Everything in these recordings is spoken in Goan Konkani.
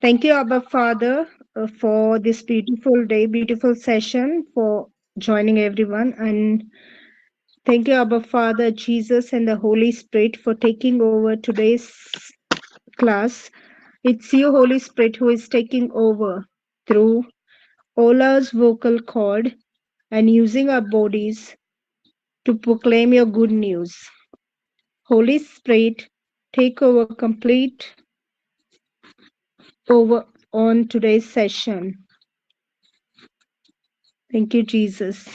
Thank you, Abba Father, for this beautiful day, beautiful session, for joining everyone. And thank you, Abba Father, Jesus, and the Holy Spirit for taking over today's class. It's you, Holy Spirit, who is taking over through Ola's vocal cord and using our bodies to proclaim your good news. Holy Spirit, take over complete over on today's session. Thank you, Jesus.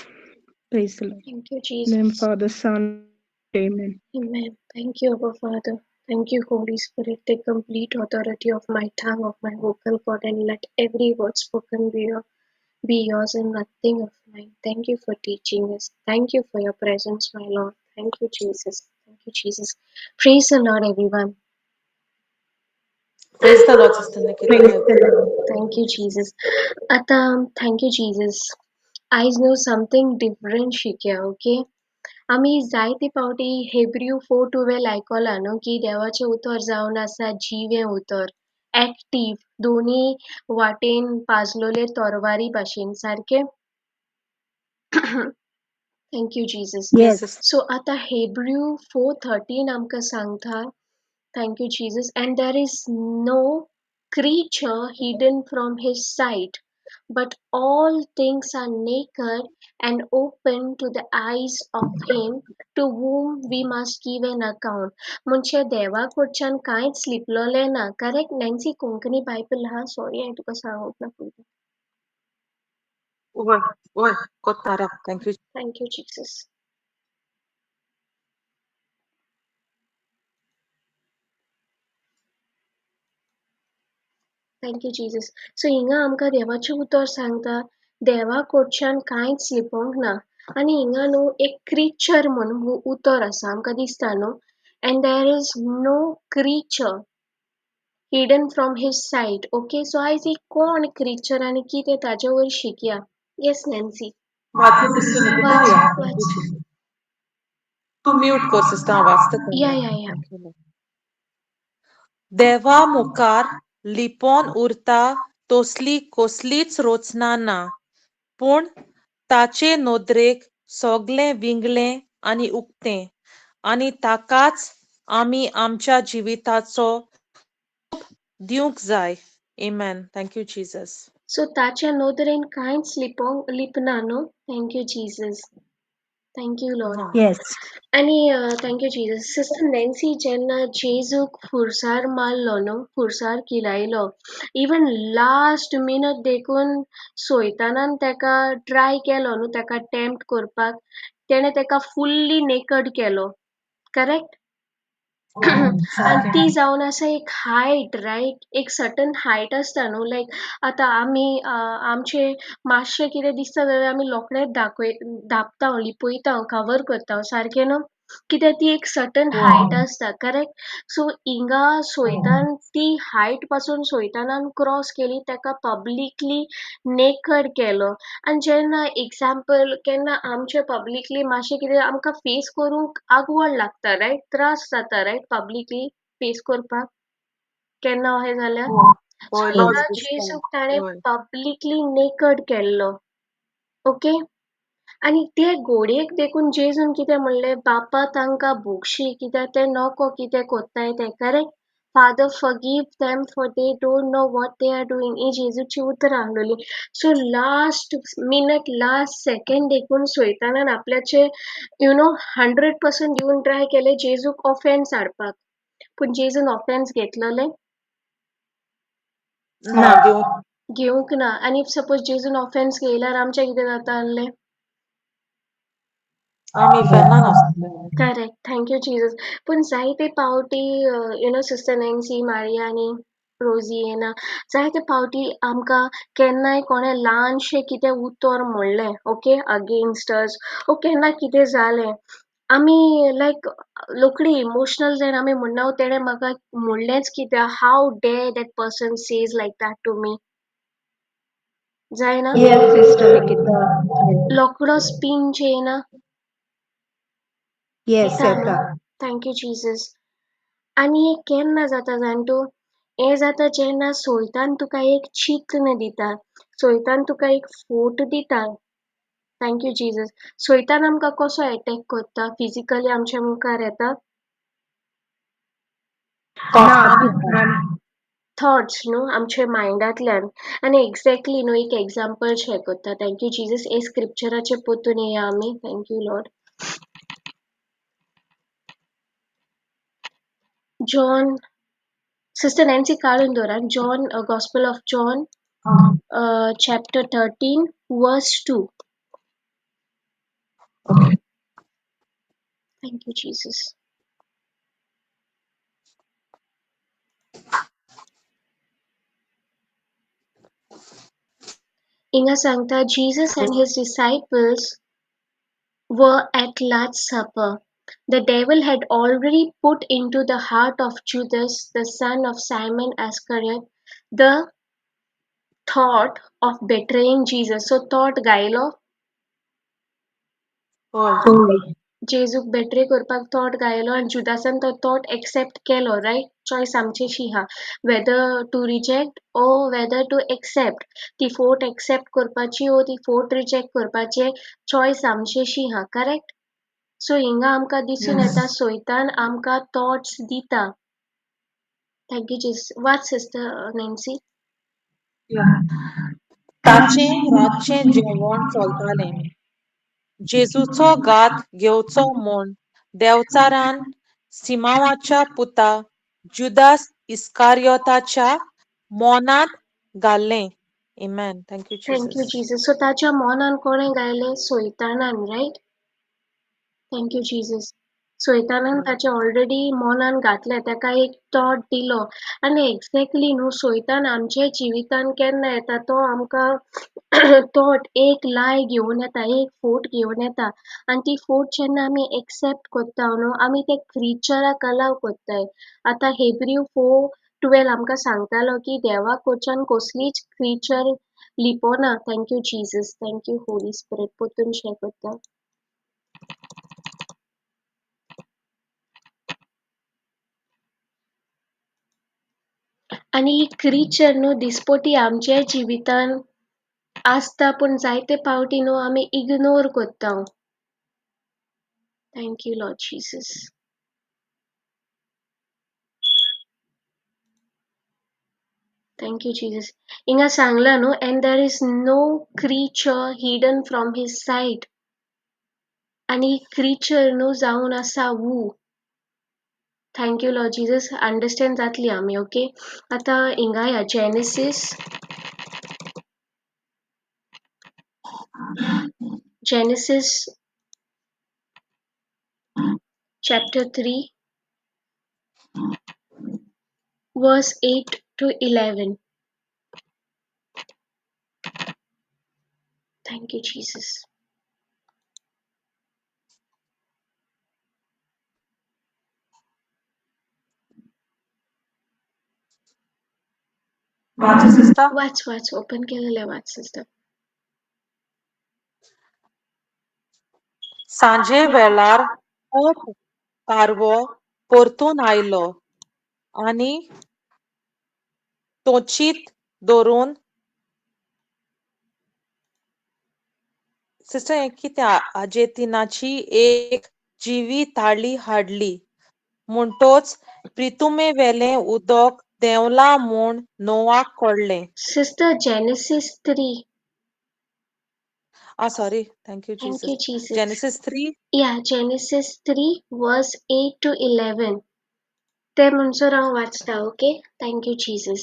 Praise the Lord. Thank you, Name Jesus. Father, Son, Amen. Amen. Thank you, Abba Father. Thank you, Holy Spirit. Take complete authority of my tongue, of my vocal cord, and let every word spoken be yours and nothing of mine. Thank you for teaching us. Thank you for your presence, my Lord. Thank you, Jesus. Thank you, Jesus. Praise the Lord, everyone. Praise the Lord, Sister Nikita. Praise the Lord. Thank you, Jesus. आतां thank you, Jesus. आयज न्हू समथींग डिफरंट शिकया, ओके? आमी जायते फावटी हेब्रू 4:12 आयकलां न्हू की देवाचें उतर जावन आसा जिवें उतर, एक्टीव, दोनी वाटेन पाजलोले तरवारी भाशेन सारकें. Thank you Jesus. Yes, Yes. sister. So आतां हेब्रू 4:13 आमकां सांगता, thank you Jesus, and there is no creature hidden from his sight, but all things are naked and open to the eyes of him to whom we must give an account. म्हणजे देवा कडच्यान कांयच लिपलोलें ना, करेक्ट? नॅन्सी, कोंकणी बायबल आहा, सॉरी हांवें तुका सांगूंक ना पयलीं. वय वय कोत्तारा. Thank you. Thank you Jesus. Thank you Jesus. So हिंगा आमकां देवाचें उतर सांगता, देवा कडच्यान कांयच लिपोवंक ना. आनी हिंगा न्हू एक क्रिचर म्हूण उतर आसा, आमकां दिसता न्हू, and there is no creature hidden from his sight. Okay, so आयज एक कोण क्रिचर आनी कितें ताजे वयर शिकया. Yes Nancy. वाच सिस्टर निकिता. वाच या, thank watch. You Jesus. तूं म्यूट कर सिस्टर, हांव वाचता या तेन्ना. या या. Thank you. देवा मुखार लिपोन उरता तसली कसलीच रचना ना, पूण ताचे नदरेक सगलें विंगलें आनी उक्तें, आनी ताकाच आमी आमच्या जिविताचो दिवंक जाय. Amen. Thank you, Jesus. So ताच्या नदरेन कांयच लिपोवंक लिपना न्हू. Thank you Jesus. Thank you Lord. ना. Yes. आनी thank you Jesus. Sister Nancy, जेन्ना जेजूक फुरसार मारलो न्हू, फुरसार किलायलो, इवन लास्ट मिनट देखून सोयतानान ताका ट्राय केलो न्हू, ताका टेम्प्ट करपाक, तेणें ताका फुल्ली नेकड केलो, करेक्ट? आनी सारकें. ती जावन आसा एक हायट, रायट? एक सर्टन हायट आसता न्हू, लायक आतां आमी आमचे मातशें कितें दिसता जाल्यार आमी रोखडेच दाखय धांपता, लिपयता, कवर करता, सारकें न्हू? कित्याक ती एक सर्टन हायट आसता, करेक्ट? सो हिंगा सोयतान ती हायट पासून सोयतानान क्रॉस केली, ताका पब्लिकली नेकड केलो. आनी जेन्ना एग्जाम्पल केन्ना आमचे पब्लिकली मातशें कितें आमकां फेस करूंक आगवड लागता, रायट? त्रास जाता, रायट? पब्लिकली फेस करपाक केन्ना अशें जाल्यार. हय, सो लॉज हिंगा दिसता. जेजूक ताणें हय. पब्लिकली नेकड केल्लो, ओके? आनी ते घोडयेक देखून जेजून कितें म्हणलें, बापा तांकां भोगशी कित्याक ते नको कितें कोत्ताय तें, correct? Father forgive them for they don't know what they are doing. ही जेजूची उतरां आहलोली. So last minute, last second देखून सोयतानान आपल्याचे you know 100% दिवन ट्राय केलें जेजूक ऑफेन्स हाडपाक, पूण जेजून ऑफेन्स घेतलेलें ना, घेवंक घेवंक ना. आनी if suppose जेजून ऑफेन्स घेयल्यार आमचें कितें जाता आहलें? आमी इफेर्नान आसतले. Correct. Thank you Jesus. पूण जायते फावटी you know sister Nancy, Maria आनी रोजी येना, जायते फावटी आमकां केन्नाय कोणें ल्हानशें कितें उतर म्हणलें, ओके, अगेन्स्ट अस, ओ केन्ना कितें जालें, आमी लायक रोखडी इमोशनल जावन आमी म्हणना, तेणें म्हाका म्हणलेंच कित्याक, how dare that person says like that to me, जायना? Yes, Sister Nikita. Yes. रोखडो स्पिंच येयना? Yes, येता न्हू? येता. Thank you Jesus. आनी एक केन्ना जाता जाण तूं, हें जाता जेन्ना सोयतान तुका एक चिंत्न दिता, सोयतान तुका एक फोट दिता. Thank you Jesus. सोयतान आमकां कसो एटॅक करता? फिजिकली आमच्या मुखार येता? ना. थॉट्स न्हू आमच्या मायंडांतल्यान. आनी एग्जॅक्टली न्हू एक एग्जाम्पल शेअर करता. Thank you Jesus. हे स्क्रिप्चराचे पोतून येया आमी. Thank you Lord. John, sister Nancy काडून दवरात. John, gospel of John chapter 13 verse 2. Okay. Thank you Jesus. हिंगा सांगता, Jesus and his disciples were at Last Supper. The devil had already put into the heart of Judas, the son of Simon Iscariot, the thought of betraying Jesus. So thought गायलो? हय. जेजूक बेट्रे करपाक थॉट गायलो आनी जुदासान तो थॉट एक्सेप्ट केलो, रायट? चॉयस आमचेशी आहा, whether to reject or whether to accept. ती फोट एक्सेप्ट करपाची ओ ती फोट रिजेक्ट करपाचे चॉयस आमचेशी आहा, करेक्ट? सो हिंगा आमकां दिसून येता सोयतान आमकां थॉट्स दिता. Thank you Jesus. वाच सिस्टर नॅन्सी. ताचें रातचें जेवण चलतालें. जेजूचो घात घेवचो म्हूण देंवचारान सिमांवाच्या पुता जुदास इस्कारियोताच्या मनांत घाल्लें. Amen. Thank you, thank you Jesus. Jesus. So ताच्या मनान कोणें गायलें? सोयतानान, रायट? Thank you Jesus. सोयतानान ताच्या ऑलरेडी मनान घातलें, ताका एक थॉट दिलो. आनी एग्जॅक्टली न्हू सोयतान आमच्या जिवितान केन्ना येता? तो आमकां थॉट, एक लाय घेवन येता, एक फोट घेवन येता. आनी ती फोट जेन्ना आमी एक्सेप्ट करता न्हू, आमी ते क्रिचराक अलाव करताय. आतां हेब्रू 4:12 आमकां सांगतालो की देवा कडच्यान कसलीच क्रिचर लिपोना. Thank you Jesus. Thank you Holy Spirit. परतून शेअर करता. आनी ही क्रिचर न्हू दिसपटी आमच्या जिवितान आसता, पूण जायते पावटी न्हू आमी इग्नोर करता. Thank you Lord Jesus. Thank you Jesus. हिंगा सांगला न्हू, and there is no creature hidden from his sight. आनी क्रिचर न्हू जावन आसा वू. Thank you Lord Jesus. Understand जातली आमी, ओके? आतां हिंगा या Genesis chapter 3 verse 8 to 11. Thank you Jesus. वाचू सिस्टर? वाच वाच, ओपन केलेलं वाच सिस्टर. सांजे वेळार तो पारवो परतून आयलो आनी तोचीत धरून. सिस्टर, हें कितें? आजेतिनाची एक जिवी ताळी हाडली म्हणटोच प्रितुमेवेलें उदक देंवलां म्हूण नोवाक कळ्ळें. Sister, Genesis 3. Ah, sorry. Thank you thank you Jesus. Jesus. Genesis 3. Yeah, Genesis 3 verse 8 to 11. ते म्हणसर हांव वाचता, okay? Thank you Jesus.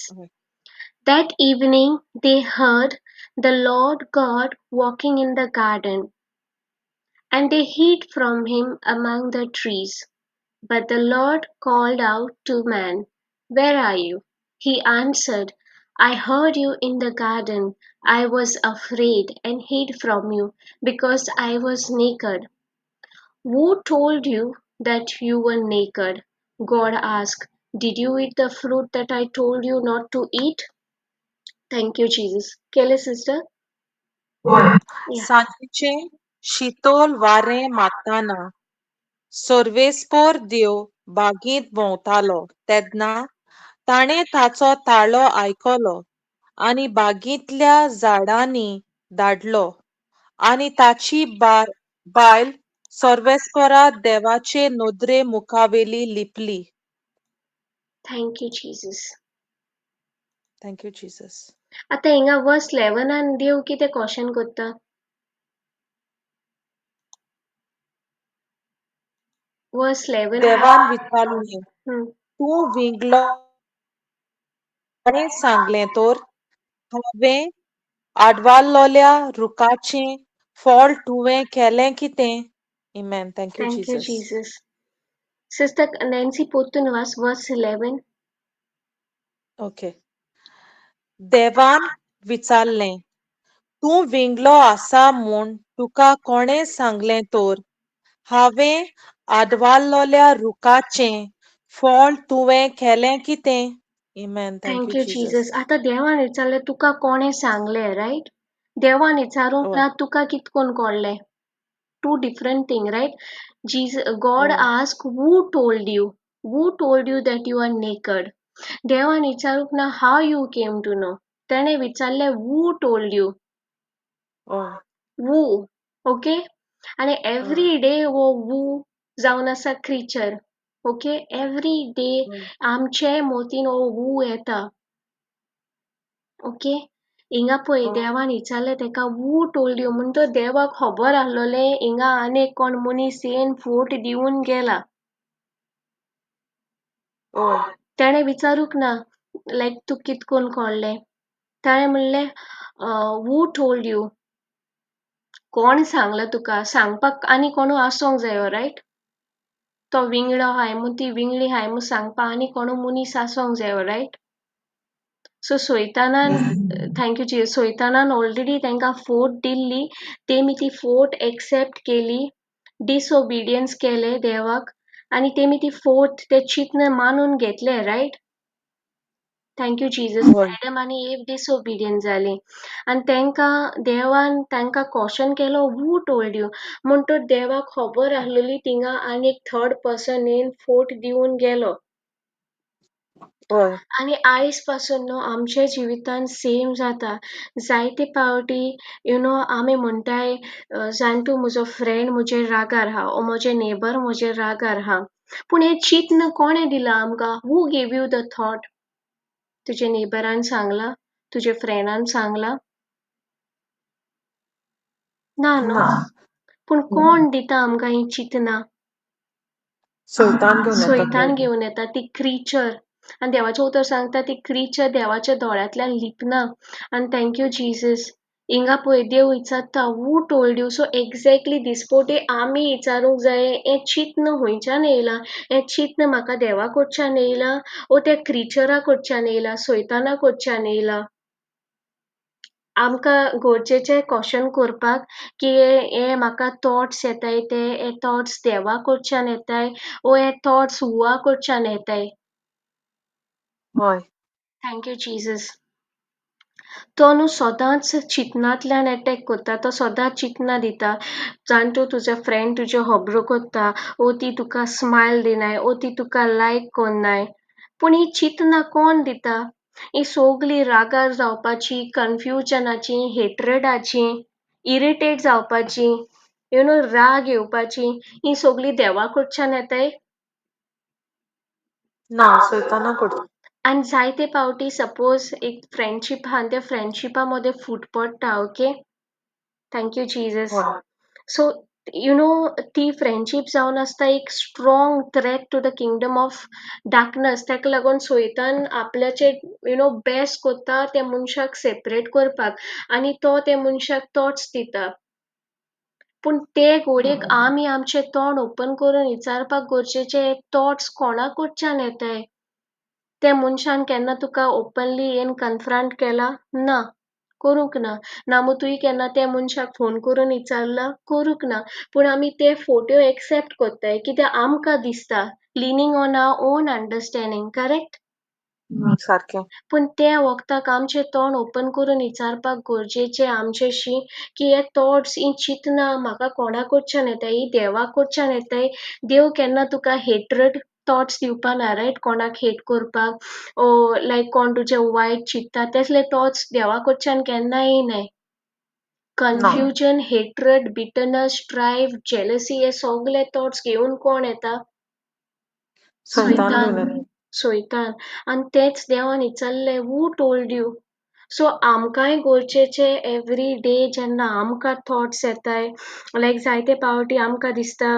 That evening they heard the Lord God walking in the garden, and they hid from him among the trees. But the Lord called out to man, Where are you? He answered, I heard you in the garden. I was afraid and hid from you because I was naked. Who told you that you were naked? God asked. Did you eat the fruit that I told you not to eat? Thank you, Jesus. Kelly sister? Yeah. सांजेचें शितोल वारें मारतना सर्वेस्पोर देव बागेंत भोंवतालो तेन्ना ताणें ताचो ताळो आयकलो आनी बागेंतल्या झाडांनी धाडलो आनी ताची बायल सर्वेस्परा देवाचे नदरे मुखावेली लिपली. Thank you Jesus. Thank you Jesus. आतां हिंगा वर्स 11 देव कितें क्वेश्चन करता? वर्स 11. देवान विचारलें, तूं विंगलो कोणें सांगलें तर? हांवें आडवारलोल्या रुखाचें फळ तुवें केलें कितें? Amen. Thank you, Thank you, Jesus. Jesus. Sister Nancy, पोतून वाच वर्स 11. ओके. देवान विचारलें, तूं विंगलो आसा म्हूण तुका कोणें सांगलें तर? हांवें आडवारलोल्या रुखाचें फळ तुवें केलें कितें? Amen. Thank Thank you, you, Jesus. Jesus. आतां देवान विचारलें तुका कोणें सांगलें, रायट? देवान विचारूंक हय. ना तुका कितकोन कळ्ळें. Two different thing, right? Jesus, God हय. asked, who told you? Who told you that you are naked? देवान विचारूंक ना how you came to know. तेणें विचारलें who told you? हय. Who? Okay? आनी हय. एवरी डे हो who जावन आसा क्रिचर. ओके? एवरी डे हय. आमचे मोतीन हो who येता. ओके? हिंगा पळय हय. देवान विचारलें तेका who told you म्हण तो देवाक खबर आसलोलें हिंगा आनीक कोण मनीस येवन फोट दिवन गेला. हय. तेणें विचारूंक ना लायक तूं कितकोन कळ्ळें. ताणें म्हणलें who told you? कोण सांगलां तुका? सांगपाक आनी कोणू आसोंक जायो, रायट? तो विंगडो आहाय म्हूण ती विंगडी आहाय म्हूण सांगपाक आनी कोणू मनीस आसोंक जायो, रायट? सो सोयतानान, thank you Jesus, सोयतानान ऑलरेडी तांकां फोट दिल्ली, तेमी ती फोट एक्सेप्ट केली, डिसओबिडियन्स केलें देवाक आनी तेमी ती फोट ते चिंतन मानून घेतलें, रायट? Thank you Jesus. हय. एडम आनी एव डिसओबिडियंट जालीं आनी तांकां देवान तांकां कॉशन केलो who told you म्हण तो देवाक खबर आसलेली थिंगा आनी एक थर्ड पर्सन येवन फोट दिवन गेलो. हय. आनी आयज पासून न्हू आमच्या जिवितान सेम जाता. जायते पावटी you know आमी म्हणटाय जाण तूं म्हजो फ्रेंड म्हजेर रागार आहा ओ म्हजें नेबर म्हजेर रागार आहा. पूण हें चिंतन कोणें दिलां आमकां? Who gave you the thought? तुजे नेबरान सांगलां? तुजे फ्रेंडान सांगलां? ना न्हू? ना. पूण कोण दिता आमकां हीं चिंतनां? सैतान घेवन येता. सैतान घेवन येता ती क्रिचर. आनी देवाचें उतर सांगता ती क्रिचर देवाच्या दोळ्यांतल्यान लिपना. आनी thank you Jesus. हिंगा पळय देव विचारता who told you? So exactly दिसपोटी आमी विचारूंक जाय हें चिंतन खंयच्यान येयलां? हें चिंतन म्हाका देवा कडच्यान येयलां ओ त्या क्रिचरा कडच्यान येयलां, सैताना कडच्यान येयलां? आमकां गरजेचें क्वेश्चन करपाक की हे म्हाका थॉट्स येताय ते हे थॉट्स देवा कडच्यान येताय ओ हे थॉट्स हुआ कडच्यान येताय? हय. Thank you Jesus. तो न्हू सदांच चिंतनांतल्यान एटॅक करता, तो सदांच चिंतनां दिता. जाण तूं तुजो फ्रेंड तुज्यो खबरो करता ओ ती तुका स्मायल दिनाय ओ ती तुका लायक करनाय. पूण ही चिंतनां कोण दिता? ही सगळीं रागार जावपाची, कन्फ्युजनाची, हेट्रडाची, इरिटेट जावपाची, you know राग येवपाची, ही सगळीं देवा कडच्यान येताय? ना, सैताना कडच्यान. आनी जायते पावटी सपोज एक फ्रेंडशीप आहा आनी त्या फ्रेंडशिपा मदें फूट पडटा, okay? Thank you Jesus. हय. सो you know ती फ्रेंडशीप जावन आसता एक strong threat to the kingdom of darkness. ताका लागून सोयतान आपल्याचे you know best करता त्या मनशाक सेपरेट करपाक आनी तो त्या मनशाक थॉट्स दिता. पूण ते घोडयेक आमी आमचें तोंड ओपन करून विचारपाक गरजेचें थॉट्स कोणा कडच्यान येताय? त्या मनशान केन्ना तुका ओपनली येवन कन्फ्रंट केला? ना, करूंक ना. ना मू तुवें केन्ना त्या मनशाक फोन करून विचारलां? करूंक ना. पूण आमी ते फोट्यो एक्सेप्ट करताय कित्याक आमकां दिसता leaning on our own understanding, correct? सारकें. पूण त्या वखदाक आमचें तोंड ओपन करून विचारपाक गरजेचें आमचेशी की हे थॉट्स, ही चिंतनां म्हाका कोणा कडच्यान येताय? ही देवा कडच्यान येताय? देव केन्ना तुका हेट्रड थॉट्स दिवपा ना, रायट? कोणाक हेट करपाक ओ लायक कोण तुजें वायट चिंत्ता, तसले थॉट्स देवा कडच्यान केन्ना येयनाय. ना. कन्फ्युजन, हेट्रड, बिटरनस, स्ट्रायफ, जेलसी हे सगळे थॉट्स घेवन कोण येता? सैतान सैतान. घेवन येता. सैतान. आनी तेच देवान विचारलें, हू टोल्ड you? सो आमकांय गरजेचें एवरी डे जेन्ना आमकां थॉट्स येताय, लायक जायते पावटी आमकां दिसता,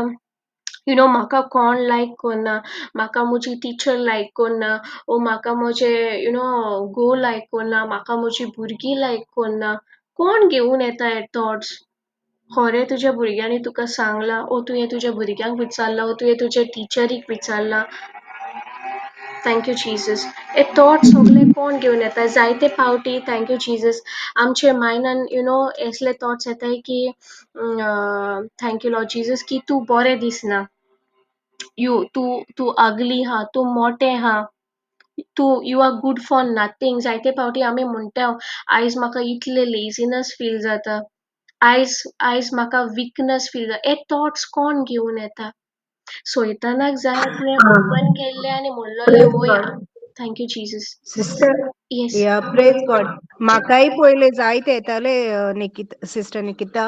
you know, म्हाका कोण लायक करना, म्हाका म्हजी टिचर लायक करना, ओ म्हाका म्हजे you know घोव लायक करना, म्हाका म्हजी भुरगीं लायक करना. कोण घेवन येता हे थॉट्स? खरें तुज्या भुरग्यांनी तुका सांगलां, ओ तुवें तुज्या भुरग्यांक विचारलां, ओ तुवें तुज्या टिचरीक विचारलां? Thank you Jesus. हे थॉट्स सगळे कोण घेवन येता? जायते पावटी, thank you Jesus, आमचे मायंडान you know असले थॉट्स येताय की, thank you Lord Jesus, की तूं बरें दिसना, you तूं तूं अगली हा, तूं मोटें हा, तूं you are good for nothing. जायते पावटी आमी म्हणटा, आयज म्हाका इतलें लेजिनस फील जाता, आयज आयज म्हाका विकनस फील जाता. हे थॉट्स कोण घेवन येता? सैतानाक जाय आसलें ओपन केल्लें आनी म्हणलोलें प्रेज वय. God. Thank you Jesus. Sister. Yes. या, प्रेज गॉड. म्हाकाय पयले जायते येताले, निकिता, सिस्टर निकिता,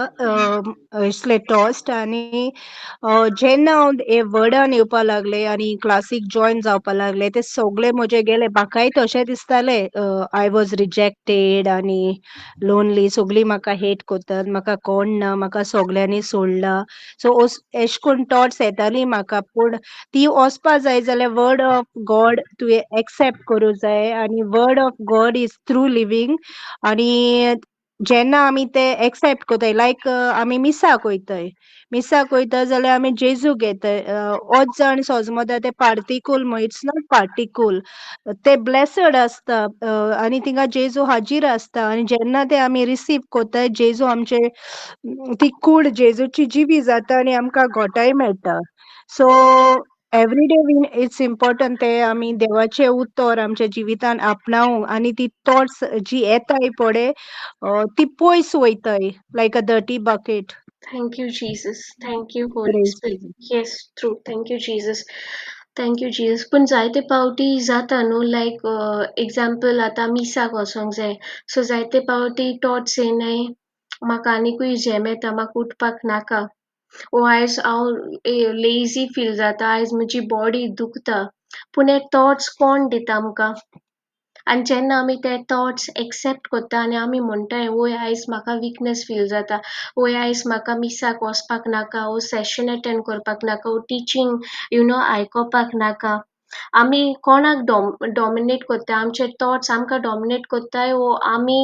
इसले टॉस्ट. आनी जेन्ना हांव हे वर्डान येवपा लागले आनी क्लासीक जॉयन जावपा लागले, ते सगळे म्हजे गेले. म्हाकाय तशें दिसताले, I was rejected आनी लोनली, सगळीं म्हाका हेट करतात, म्हाका कोण ना, म्हाका सगळ्यांनी सोडला. सो एश कोन थॉट्स येताली म्हाका. पूण ती वचपा जाय जाल्यार वर्ड ऑफ गॉड तुवें एक्सेप्ट करूं जाय आनी word of God is true living. आनी जेन्ना आमी ते एक्सेप्ट करताय, लायक आमी मिसाक वयताय, मिसाक वयता जाल्यार आमी जेजू घेताय. ओच जाण सोजमता ते पार्टिकूल, it's not पार्टिकूल, ते ब्लेसड आसता आनी थिंगा जेजू हाजीर आसता. आनी जेन्ना ते आमी रिसीव करताय, जेजू आमचे ती कूड जेजूची जिवी जाता आनी आमकां घोटाय मेळटा. So every day it's important ते आमी देवाचें उतर आमच्या जिवितान आपणावंक आनी ती थॉट्स जी येताय पळय, ती पयस वयताय लायक अ dirty bucket. Thank you, Jesus. Thank you, Holy Praise Spirit. Jesus. Yes, true. Thank you, Jesus. Thank you, Jesus. पूण जायते पावटी जाता न्हू, लायक एग्जाम्पल, आतां मिसाक वचोंक जाय, सो जायते पावटी थॉट्स येनाय, म्हाका आनिकूय झेम येता, म्हाका उठपाक नाका, ओ आयज हांव लेजी फील जाता, आयज म्हजी बॉडी दुखता. पूण हे थॉट्स कोण दिता आमकां? आनी जेन्ना आमी ते थॉट्स एक्सेप्ट करता आनी आमी म्हणटाय, वय आयज म्हाका विकनस फील जाता, वय आयज म्हाका मिसाक वचपाक नाका, ओ सेशन अटेंड करपाक नाका, ओ टिचींग you know आयकोपाक नाका, आमी कोणाक डॉमिनेट करता? आमचे थॉट्स आमकां डॉमिनेट करताय वो आमी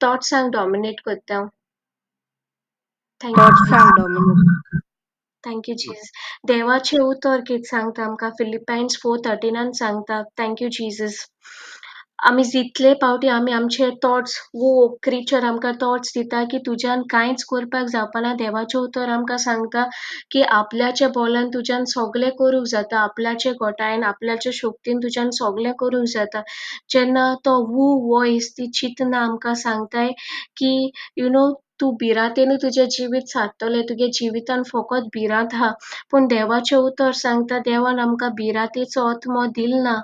थॉट्सांक डॉमिनेट करता? Thank you. थॉट्सांक डॉमिनेट. Thank you Jesus. देवाचें उतर कितें सांगता आमकां? फिलिपायन्स 4:13 सांगता, thank you Jesus, आमी जितले पावटी आमी आमचे थॉट्स वो क्रिचर आमकां थॉट्स दिता की तुज्यान कांयच करपाक जावपाना, देवाचें उतर आमकां सांगता की आपल्याच्या बोलान तुज्यान सगळें करूंक जाता, आपल्याचे घोटायेन, आपल्याच्या शक्तीन तुज्यान सगळें करूंक जाता. जेन्ना तो वू वॉयस, ती चिंतना आमकां सांगताय की you know तूं भिरांतेनू तुजें जिवीत सारतलें, तुगे जिवितान फकत भिरांत आहा, पूण देवाचें उतर सांगता, देवान आमकां भिरांतेचो आत्मो दिल ना.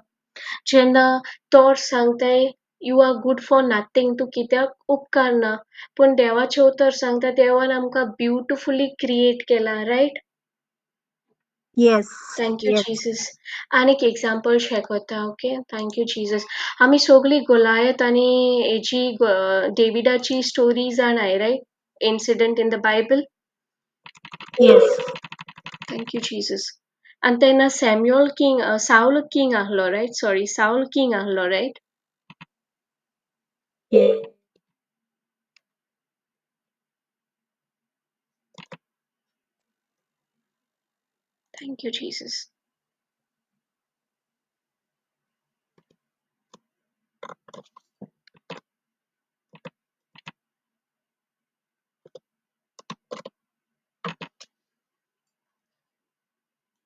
जेन्ना थॉट्स सांगताय you are good for nothing, तूं कित्याक उपकारना, पूण देवाचें उतर सांगता, देवान आमकां ब्युटिफुली क्रिएट केलां, right? Yes. Thank you yes. Jesus. आनीक एग्जाम्पल शेअर करता, okay? Thank you Jesus. आमी सगळीं गोलायत आनी हेजी डेविडाची स्टोरी जाणाय, right? Incident in the Bible. Yes. Thank you Jesus. आनी तेन्ना सॅम्युअल किंग, सावल किंग आहलो, रायट? सॉरी, सावल किंग आहलो, right? Yes. Thank you Jesus.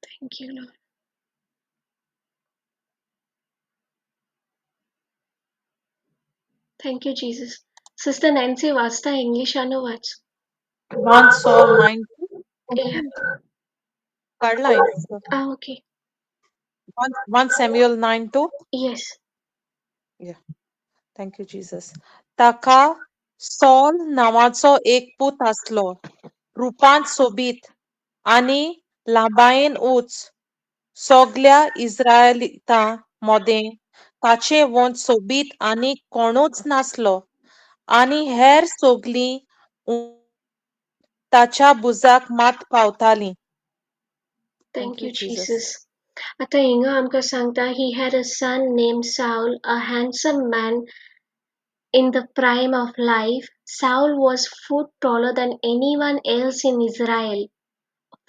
Thank you Lord. Thank you Jesus. Sister Nancy, वाचता इंग्लिशानू वाच. 1 Saul 9. Yeah. काडला हांवें. Ah, okay. One Samuel 9:2. Yes. Yeah. Thank you, Jesus. ताका सॉल नांवाचो एक पूत आसलो, रुपांत सोबीत आनी लांबायेन उंच. सगल्या इस्रायलितां मदें ताचे वंत सोबीत आनी कोणूच नासलो आनी हेर सगलीं ताच्या भुजाक मात पावतालीं. Thank you, Jesus. आतां हिंगा आमकां सांगता, he had a son named Saul, a handsome man in the prime of life. Saul was foot taller than anyone else in Israel.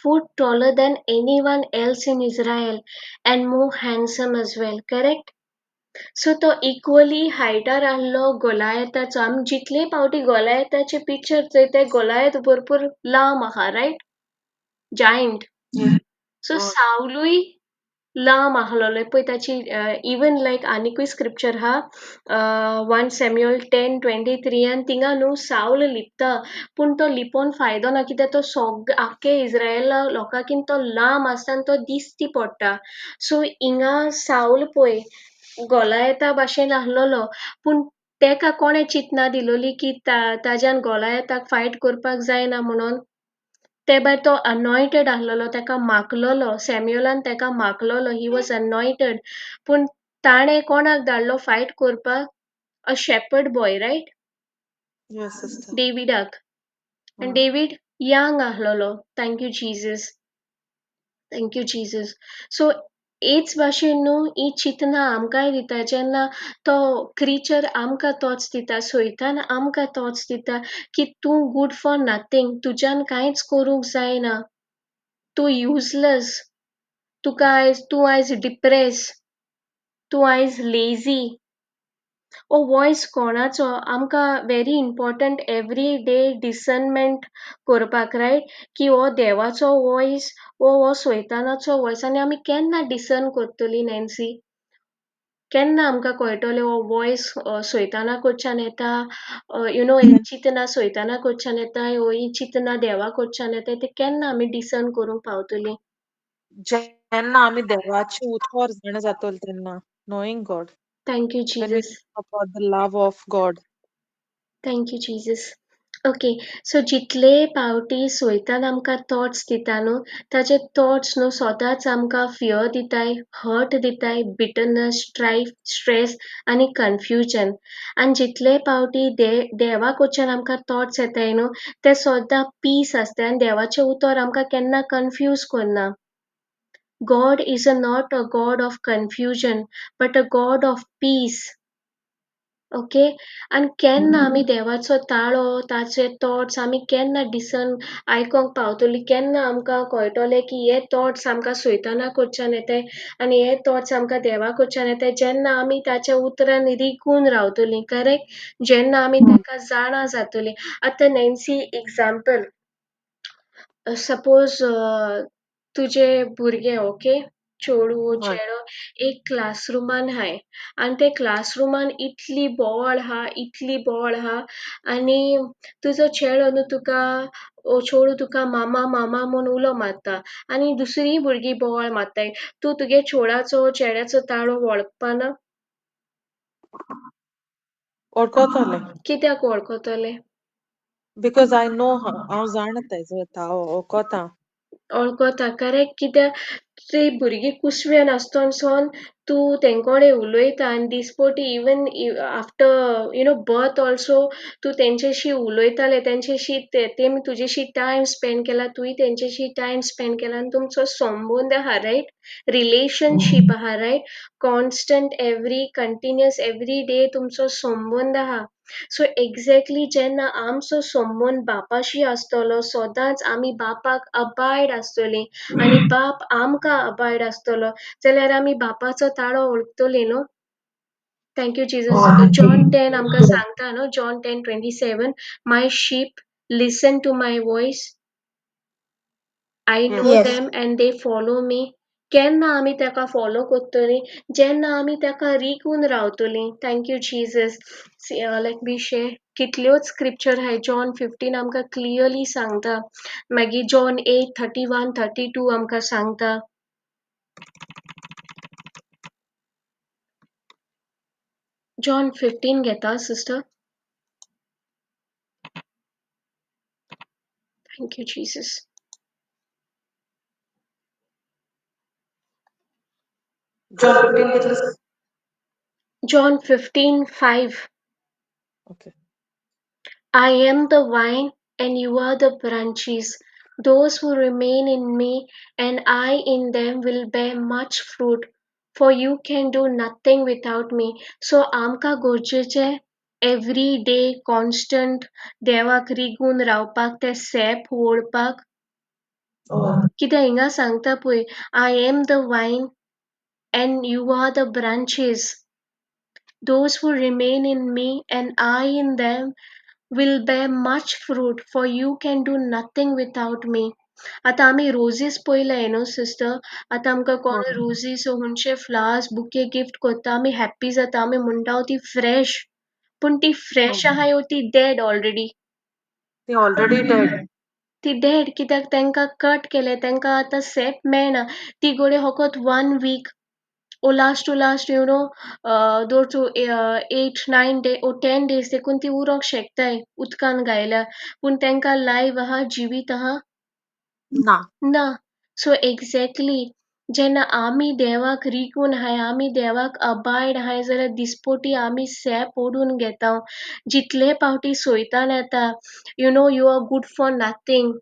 Foot taller than anyone else in Israel and more handsome as well, correct? So तो इक्वली हायटार आहलो गोलायताचो. आमी जितले पावटी गोलायताचे पिक्चर चोयताय, गोलायत भरपूर लांब आहा, रायट? जायंट. सो सावलूय लांब आहलोलो. पळय ताची इवन लायक आनिकूय स्क्रिप्चर आहा, 1 Samuel 10:23, आनी थिंगा न्हू सावल लिपता, पूण तो लिपोवन फायदो ना, कित्याक तो सग आख्खे इस्रायल लोकांकीन तो लांब आसता आनी तो दिश्टी पडटा. सो हिंगा सावल पळय गोलायता भाशेन आहलोलो, पूण तेका कोणें चिंतना दिलोली की ताज्यान गोलायताक फायट करपाक जायना म्हणून? ते भायर तो अनॉयटेड आहलोलो, तेका माखलोलो, सॅम्युलान तेका माखलोलो, he was anointed. पूण ताणें कोणाक धाडलो फायट करपाक? A shepherd boy, right? Yes, sister. डेविडाक. आनी डेवीड यंग आहलोलो. Thank you Jesus, thank you Jesus. So हेच भाशेन न्हू ही चिंतना आमकांय दिता, जेन्ना तो क्रिचर आमकां तोच दिता, सैतान आमकां तोच दिता की तूं गुड फॉर नथींग, तुज्यान कांयच करूंक जायना, तूं युजलेस, तुका आयज, तूं आयज डिप्रेस, तूं आयज लेजी. हो वॉयस कोणाचो? आमकां very important every day discernment करपाक, रायट? की हो देवाचो वॉयस वो हो सैतानाचो वॉयस. आनी आमी केन्ना डिसर्न करतली नॅन्सी? केन्ना आमकां कळटलें हो वॉयस सैताना कडच्यान येता, you know, हें चिंतना सैताना कडच्यान येता, वो ही चिंतना देवा कडच्यान येता, तें केन्ना आमी डिसर्न करूंक पावतलीं? जेन्ना आमी देवाचें उतर जाणा जातली तेन्ना, knowing God. Thank you, When we Jesus. talk about the love of God. Thank you, Jesus. Okay, so जितले पावटी सैतान आमकां थॉट्स दिता न्हू, ताजे थॉट्स न्हू सदांच आमकां फियर दिताय, हर्ट दिताय, बिटरनस, स्ट्रायफ, स्ट्रेस आनी कन्फ्युजन. आनी जितले पावटी देवा कडच्यान आमकां थॉट्स येताय न्हू, ते सदां पीस आसताय आनी देवाचें उतर आमकां केन्ना कन्फ्यूज करना. God is not a God of confusion, but a God of peace. Okay? आनी केन्ना आमी देवाचो ताळो, ताचे थॉट्स आमी केन्ना डिसर्न आयकोंक पावतली, केन्ना आमकां कळटलें की हे थॉट्स आमकां सैताना कडच्यान येताय आनी हे थॉट्स आमकां देवा कडच्यान येताय? जेन्ना आमी ताच्या उतरान रिगून रावतलीं, करेक्ट? जेन्ना आमी ताका जाणा जातलीं. आतां नॅन्सी, एग्जाम्पल, सपोज तुजे भुरगे, ओके, चेडूं चेडो एक क्लासरुमान हाय आनी ते क्लासरुमान इतली बोवाळ आहा, इतली बोवाळ आहा, आनी तुजो चेडो न्हू तुका, चेडूं तुका मामा मामा म्हूण उलो मारता आनी दुसरीय भुरगीं बोवाळ मारताय. तूं तुगे चेड्याचो चेड्याचो ताळो वळखपाना? वळखतलें. कित्याक वळखतलें? Because I know, हांव जाणा तेजो ताळो, वळखता. वळखता, करेक्ट. कित्याक ती भुरगीं कुसव्यान आसतनसून तूं तेंकोडे उलयता आनी दिसपटी even after birth also तूं तेंच्याशी उलयतालें, तेंच्याशी तेमी तुजेशी टायम स्पेंड केला, तुवें तेंच्याशी टायम स्पेंड केला आनी तुमचो संबंद आहा, रायट? रिलेशनशीप आहा, right? Constant every continuous every day तुमचो संबंद आहा. सो एक्झॅक्टली जेन्ना आमचो संबंद बापाशी आसतलो, सदांच आमी बापाक अबायड आसतलीं आनी बाप आमकां अबायड आसतलो, जाल्यार आमी बापाचो ताळो वळखतलीं न्हू. Thank you Jesus. John 10 आमकां सांगता न्हू, John 10:27, my sheep listen to my voice, I know them and they follow me. केन्ना आमी ताका फॉलो करतलीं? जेन्ना आमी ताका रिगून रावतलीं. Thank you Jesus. Let me share, कितल्योच स्क्रिप्चर आहाय. जॉन 15 आमकां क्लियरली सांगता, मागीर जॉन 8:31-32 आमकां सांगता. जॉन 15 घेता sister? Thank you Jesus. John 15 कितले? John 15:5. Okay. I am the vine and you are the branches. Those who remain in me and I in them will bear much fruit, for you can do nothing without me. So आमकां गरजेचें एवरी डे कॉन्स्टंट देवाक रिगून रावपाक, तें सॅप ओडपाक. हय. कित्याक हिंगा सांगता पळय, I am the vine and you are the branches. Those who remain in me and I in them will bear much fruit, for you can do nothing without me. आतां आमी रोजीस पळयले न्हू सिस्टर, आतां आमकां कोण हय. रोजीस खंयचे फ्लावर्स बुके गिफ्ट करता, आमी हॅप्पी जाता, आमी म्हणटा ती फ्रेश, पूण ती फ्रेश हय. आहाय ती डेड ऑलरेडी. ती ऑलरेडी डेड. ती डेड कित्याक तांकां कट केले, तांकां आतां सॅप मेळना. ती घोडये फकत 1 week or last to last, you know, दोन to 8 9 day or 10 days देखून ती उरोंक शकताय उदकान घायल्या, पूण तांकां लायव्ह आहा, जिवीत आहा ना. ना. सो एक्झॅक्टली जेन्ना आमी देवाक रिगून आहाय, आमी देवाक अबायड आहाय जाल्यार दिसपोटी आमी सॅप ओडून घेता. जितले पावटी सोयतान येता, you know you are good for nothing,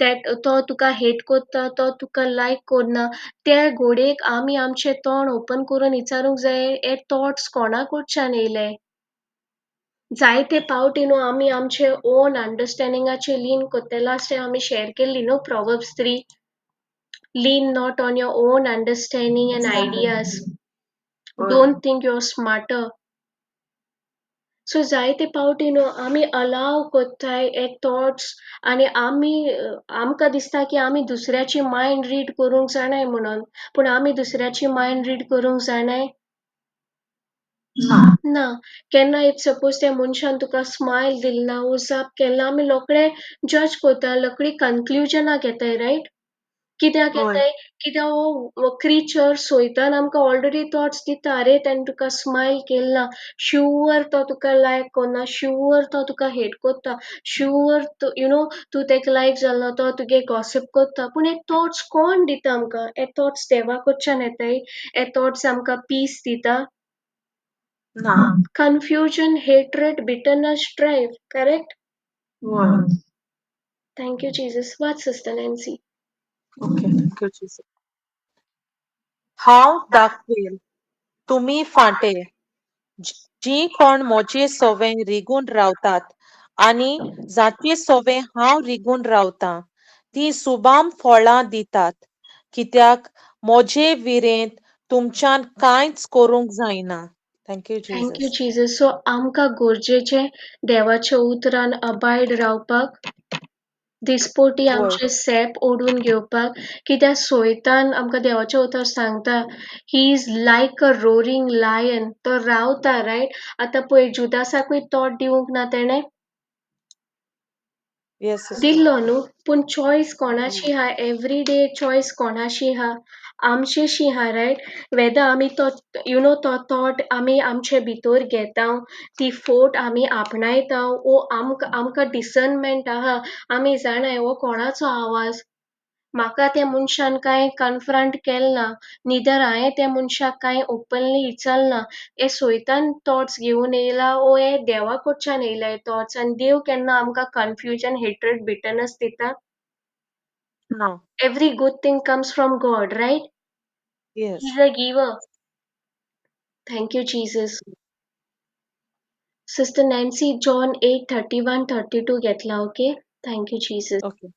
तो तुका हेट कोत्ता, तो तुका लायक कोरना, त्या घोडयेक आमी आमचें तोंड ओपन करून विचारूंक जाय, हे थॉट्स कोणा कडच्यान येयले. जायते पावटी न्हू आमी आमचे ओन अंडरस्टँडिंगाचे लीन कोत्ता. लास्ट टायम आमी शेअर केल्ली न्हू Proverbs 3, lean not on your own understanding and ideas, don't think you are smarter. So जायते पावटी न्हू आमी अलाव कोत्ताय हे थॉट्स, आनी आमी आमकां दिसता की आमी दुसऱ्याची मायंड रीड करूंक जाणाय म्हणून, पूण आमी दुसऱ्याची मायंड रीड करूंक जाणाय ना. ना. केन्ना if suppose त्या मनशान तुका स्मायल दिल ना वो जाप केल ना, आमी रोखडे जज कोता, रोखडी कन्क्लुजनां घेताय, रायट? कित्याक हय. येताय? कित्याक हो क्रिचर सोयतान आमकां ऑलरेडी थॉट्स दिता, अरे तेणें तुका स्मायल केल ना, शुवर तो तुका लायक कोन्ना, शुवर तो तुका हेट कोत्ता, शुवर you know तूं तेका लायक जाल ना, तो तुगे गॉसीप कोत्ता. पूण हे थॉट्स कोण दिता आमकां? हे थॉट्स देवा कडच्यान येताय? हे थॉट्स आमकां पीस दिता? ना. Confusion, hatred, bitterness, strife, correct? हय. Thank you Jesus. वाच sister Nancy. Okay, thank you Jesus. हांव दाखवेल तुमी फांटे, जीं कोण म्हजे सवें रिगून रावतात आनी जाचे सवें हांव रिगून रावतां तीं सुबाम फळां दितात, कित्याक म्हजे विरेंत तुमच्यान कांयच करूंक जायना. Thank you thank you Jesus. Jesus. So आमकां गरजेचें देवाच्या उतरान अबायड रावपाक, दिसपोटी हय. आमचें सॅप ओडून घेवपाक, कित्याक सोयतान आमकां देवाचें उतर सांगता, he is like a roaring lion, तो रावता, रायट? आतां पळय जुदासाकूय थॉट दिवंक ना तेणें? Yes sister. दिल्लो न्हू, पूण चॉयस कोणाची आहा? एवरी डे चॉयस कोणाशी आहा? आमचेशी आहा, रायट? वेदर आमी तो you know तो थॉट आमी आमचे भितर घेता, ती फोट आमी आपणायता, वो आमकां डिसर्नमेंट आहा, आमी जाणाय हो कोणाचो आवाज, म्हाका त्या मनशान कांय कन्फ्रंट केल ना, निदर हांवें त्या मनशाक कांय ओपनली विचारना, हे सोयतान थॉट्स घेवन येयला वो हे देवा कडच्यान येयला हे थॉट्स. आनी देव केन्ना आमकां कन्फ्युजन, हेट्रेड, बिटरनस दिता? ना. Every good thing comes from God, right? Yes. He is a giver. Thank you Jesus. Sister Nancy, John 8:31-32 घेतला, okay? Thank you Jesus. Okay.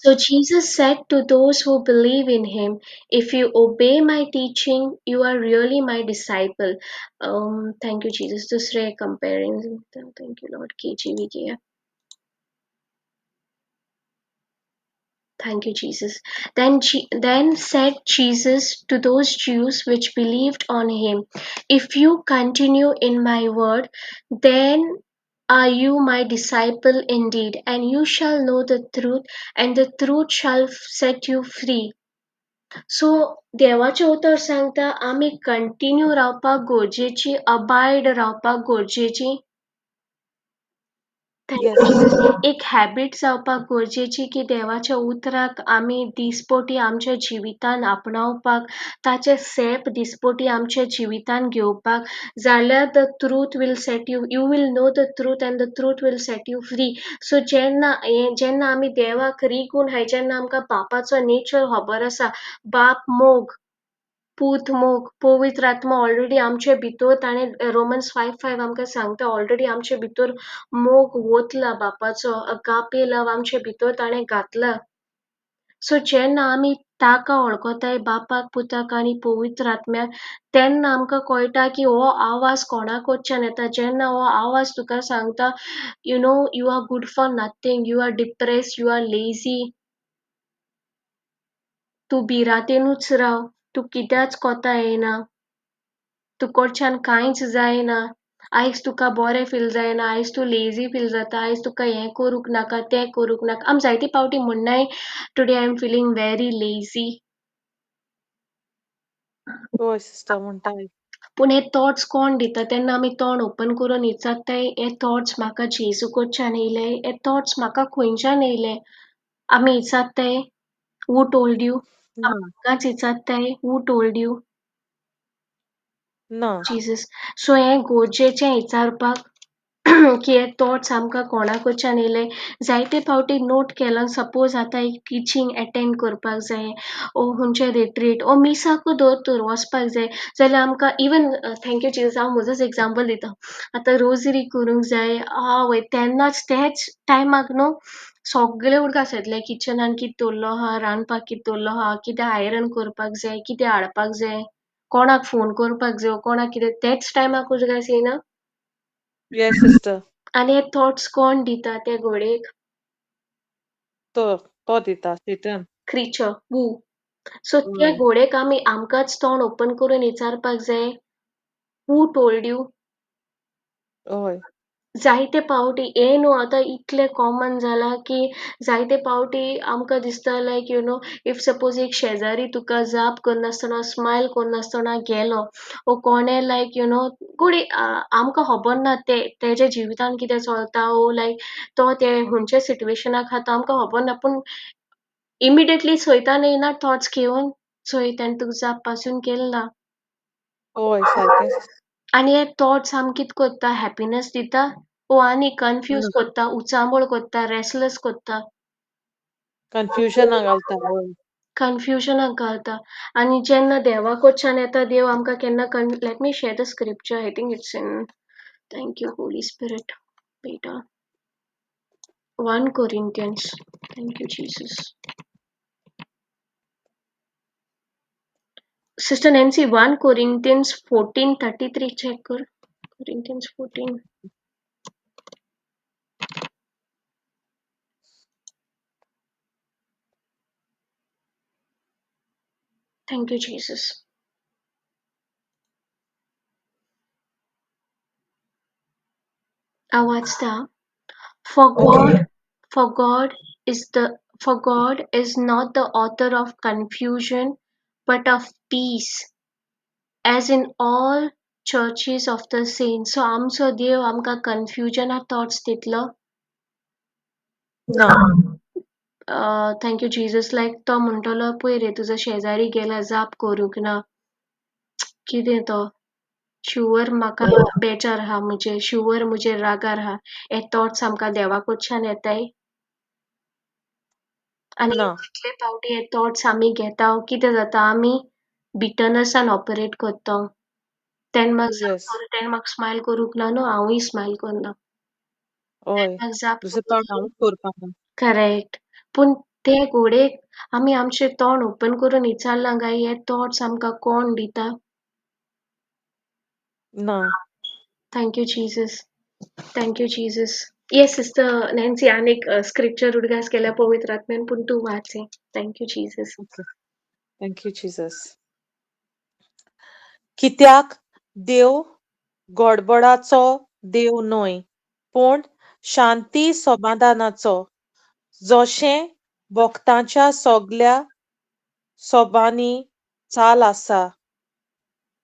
So Jesus said to those who believe in him, if you obey my teaching, you are really my disciple. Thank you, Jesus. दुसरे comparing. Thank you, Lord. KGV K. Thank you, Jesus. Then said Jesus to those Jews which believed on him, if you continue in my word, then are you my disciple indeed, and you shall know the truth, and the truth shall set you free. So देवाचें उतर सांगता आमी कंटिन्यू रावपाक गरजेची, अबायड रावपाक गरजेची. Yes sister. एक हॅबीट जावपाक गरजेची की देवाच्या उतराक आमी दिसपटी आमच्या जिवितान आपणावपाक, ताचें सेप दिसपटी आमच्या जिवितान घेवपाक जाल्यार the truth will set you, you will know the truth and the truth will set you free. So जेन्ना जेन्ना आमी देवाक रिगून हाय, जेन्ना आमकां बापाचो नेचर खबर आसा, बाप मोग, पूत मोग, पवित्र आत्मा ऑलरेडी आमचे भितर, ताणें रोमन्स 5:5 आमकां सांगता ऑलरेडी आमचे भितर मोग वतला बापाचो, अगापे लव आमचे भितर ताणें घातला. सो जेन्ना आमी ताका वळखताय, बापाक, पुताक आनी पवित्र आत्म्याक, तेन्ना आमकां कळटा की हो आवाज कोणा कडच्यान येता. जेन्ना हो आवाज तुका सांगता you know you are good for nothing, you are depressed, you are lazy, तूं भिरांतेनूच राव, तूं कित्याच कोता येना, तुकडच्यान कांयच जायना, आयज तुका बरें फील जायना, आयज तूं लेजी फील जाता, आयज तुका हें करूंक नाका, तें करूंक नाका. आमी जायते फावटी म्हणनाय today I am feeling very lazy. हय सिस्टर म्हणटाय. पूण हे थॉट्स कोण दिता? तेन्ना आमी तोंड ओपन करून विचारताय, हे थॉट्स म्हाका जेजू कडच्यान येयले, हे थॉट्स म्हाका खंयच्यान येयले? आमी विचारताय हू टोल्ड you? ना. आमकांच विचारताय हू टोल्ड you? ना. जीजस. सो हें गरजेचें विचारपाक की हे थॉट्स आमकां कोणा कडच्यान येयले. जायते फावटी नोट केलां, सपोज आतां एक टिचींग एटेंड करपाक जाय ओ खंयचें रिट्रीट ओ मिसाकू धर तर वचपाक जाय जाल्यार आमकां इवन thank you Jesus, हांव म्हजोच एग्जाम्पल दिता. आतां रोजरी करूंक जाय, आवय तेन्नाच तेच टायमाक न्हू सगळे उडगास येतले, किचनान कितें दवरलो आहा, रांदपाक कितें दवरलो आहा, कितें आयरन करपाक जाय, कितें हाडपाक जाय, कोणाक फोन करपाक जाय, कोणाक कितें, तेच टायमाक उडगास येयना. Yes sister. आनी हे थॉट्स कोण दिता त्या घोडेक? तो तो दिता सेटन. क्रिचर हू. सो त्या हय. घोडेक आमी आमकांच तोंड ओपन करून विचारपाक जाय हू टोल्ड you? हय. जायते फावटी हें न्हू आतां इतलें कॉमन जालां की जायते फावटी आमकां दिसता like you know if suppose एक शेजारी तुका जाप करनासतना स्मायल करनासतना गेलो वो कोणें लायक you know कोणी आमकां खबर ना ते तेज्या जिवितान कितें चलता वो लायक तो ते खंयच्या सिट्युएशनाक आहा तो आमकां खबर ना, पूण इमिडिएटली चोयता येयना थॉट्स घेवन चोय तेणें तुका जाप पासून केली ना. हय सारकें. आनी हे थॉट्स आमकां कितें करता? हॅपिनस दिता वो आनी कन्फ्यूज ना. करता, उचांबळ करता, रेस्टलेस करता, कन्फ्युजनाक घालता. हय. कन्फ्युजनाक घालता. आनी जेन्ना देवा कडच्यान येता, देव आमकां केन्ना let me share the scripture, I think it's in, thank you holy spirit, बेटा 1 Corinthians, thank you Jesus. Sister Nancy, 1 Corinthians 14:33 check कर. Corinthians 14. Thank you Jesus. हांव वाचता. For okay. God, for God is the for God is not the author of confusion, but of peace, as in all churches of the saints. So आमचो देव आमकां कन्फ्युजना थॉट्स दितलो? ना. Thank you Jesus. लायक तो म्हणटलो पळय रे तुजो शेजारी गेला जाप करूंक ना, कितें तो शुवर म्हाका बेजार आहा, म्हजेर शुवर म्हजेर रागार आहा. हे थॉट्स आमकां देवा कडच्यान येताय? आनी ना. जितले फावटी हे थॉट्स आमी घेता कितें जाता, आमी बिटनसान ऑपरेट करता. तेणें म्हाका येस. तेणें म्हाका स्मायल करूंक ना न्हू, हांवूय स्मायल करना. हय. म्हाका जाप दुसरें करूंक तोंड ना. हांवूच करपाक ना. करेक्ट. पूण ते घोडेक आमी आमचें तोंड ओपन करून विचारलां काय हे थॉट्स आमकां कोण दिता? ना. Thank you Jesus, thank you Jesus. Yes sister Nancy, आनीक स्क्रिप्चर उडगास केल्या पवित्र आत्म्यान, पूण तूं वाच हें. Thank you Jesus. Okay. Thank you Jesus. कित्याक देव गडबडाचो देव न्हय, पूण शांती समाधानाचो, जशें भक्तांच्या सगल्या सोबांनी चाल आसा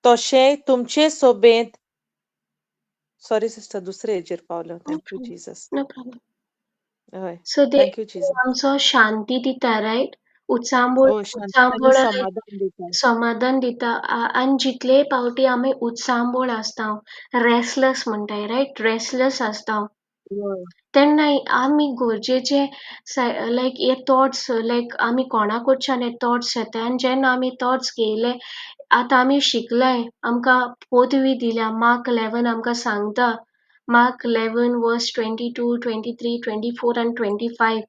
तशें तुमचे सोबेंत. सॉरी सिस्टर, दुसरे हेजेर पावलो. No thank you problem. Jesus. No problem. हय. सो thank you देव जीजस. आमचो शांती दिता, रायट? उचांबळ हय, शांती आनी उचांबळ समाधान दिता. समाधान दिता. आनी जितले पावटी आमी उचांबळ आसता, रेस्टलेस म्हणटाय, रायट? रेस्टलेस आसता हय. तेन्ना आमी गरजेचे लायक हे थॉट्स, लायक आमी कोणा कडच्यान हे थॉट्स येता आनी जेन्ना आमी थॉट्स घेयले, आतां आमी शिकले, आमकां पदवी दिल्या. मार्क 11 आमकां सांगता, मार्क 11 वर्स 22, 23, 24 आनी 25.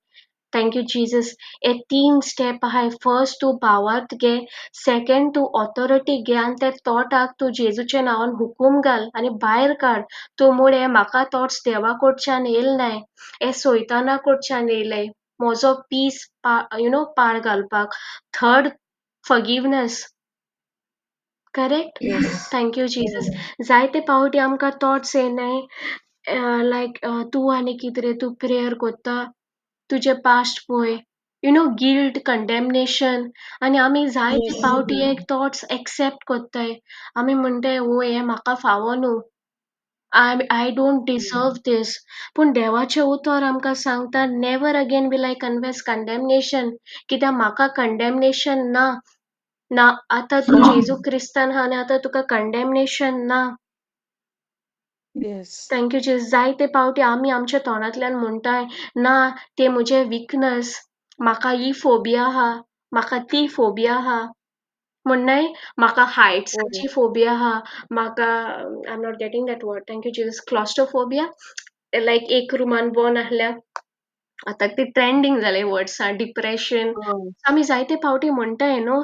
Thank you Jesus. हे तीन स्टेप आहाय. फर्स्ट तूं भावार्थ घे, सेकंड तूं ऑथॉरिटी घे आनी त्या थॉटाक तूं जेजूच्या नांवान हुकूम घाल आनी भायर काड. तूं म्हूण हे म्हाका थॉट्स देवा कडच्यान येयल नाय, हे सैताना कडच्यान येयले म्हजो पीस you know पाळ घालपाक. Third, forgiveness, correct? Yes. Thank you Jesus. हय. जायते पावटी आमकां थॉट्स येनाय, लायक तूं आनी कितें रे, तूं प्रेयर कोत्ता, तुजें पास्ट पळय, you know, guilt, condemnation. आनी आमी जायते येस. पावटी एक थॉट्स एक्सेप्ट कोत्ताय. आमी म्हणटाय, ओ हें म्हाका फावो न्हू, I don't deserve these. पूण देवाचें उतर आमकां सांगता, never again will I confess condemnation. कित्याक म्हाका कंडेमनेशन ना. ना, आतां तूं जेजू क्रिस्तान आहा आनी आतां तुका कंडेमनेशन ना. येस. Thank you Jesus. जायते पावटी आमी आमच्या तोंडांतल्यान म्हणटाय, ना ते म्हजे विकनस, म्हाका ही फोबिया आहा, म्हाका ती फोबिया आहा. म्हणनाय, म्हाका हय. हायट्साची फोबिया आहा, म्हाका, I am not getting that word, thank you Jesus, claustrophobia, like एक रुमान बंद आहल्यार. आतां ते ट्रेंडींग जाले वर्ड्सां, डिप्रेशन. हय. आमी जायते पावटी म्हणटाय न्हू,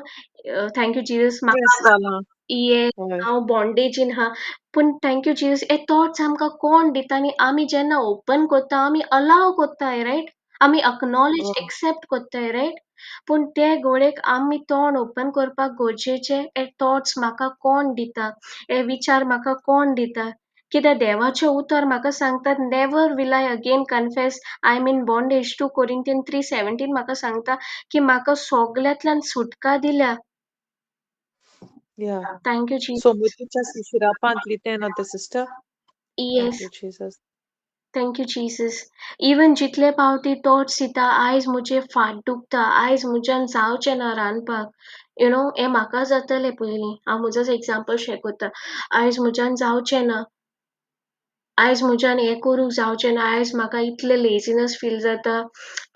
thank you Jesus, stress म्हाका जाला. ये हय. हांव बॉन्डेजीन आहा. पूण thank you Jesus, हे थॉट्स आमकां कोण दिता आनी आमी जेन्ना ओपन कोत्ता, आमी अलाव कोत्ताय, रायट? आमी अक्नॉलेज, हय. एक्सेप्ट कोत्ताय, रायट? पूण ते गोळेक आमी तोंड ओपन करपाक गरजेचें. हे थॉट्स म्हाका कोण दिता, हे विचार म्हाका कोण दिता? कित्याक देवाचें उतर म्हाका सांगतात, never will I again confess I am in bondage. 2 Corinthian 3:17 म्हाका सांगता की म्हाका सगल्यांतल्यान सुटका दिल्या. या. Thank you Jesus. सोमतीच्या शिरापांतली तें न्हू तें sister? Yes. Thank you Jesus. Thank you Jesus. Even जितले पावटी थॉट्स येता, आयज म्हजें फाट दुखता, आयज म्हज्यान जावचें ना रांदपाक, you know, हें म्हाका जातालें पयलीं, हांव म्हजोच एग्जाम्पल शेअर करता. आयज म्हज्यान जावचें ना, आयज म्हज्यान हें करूंक जावचें ना, आयज म्हाका इतलें लेजिनस फील जाता,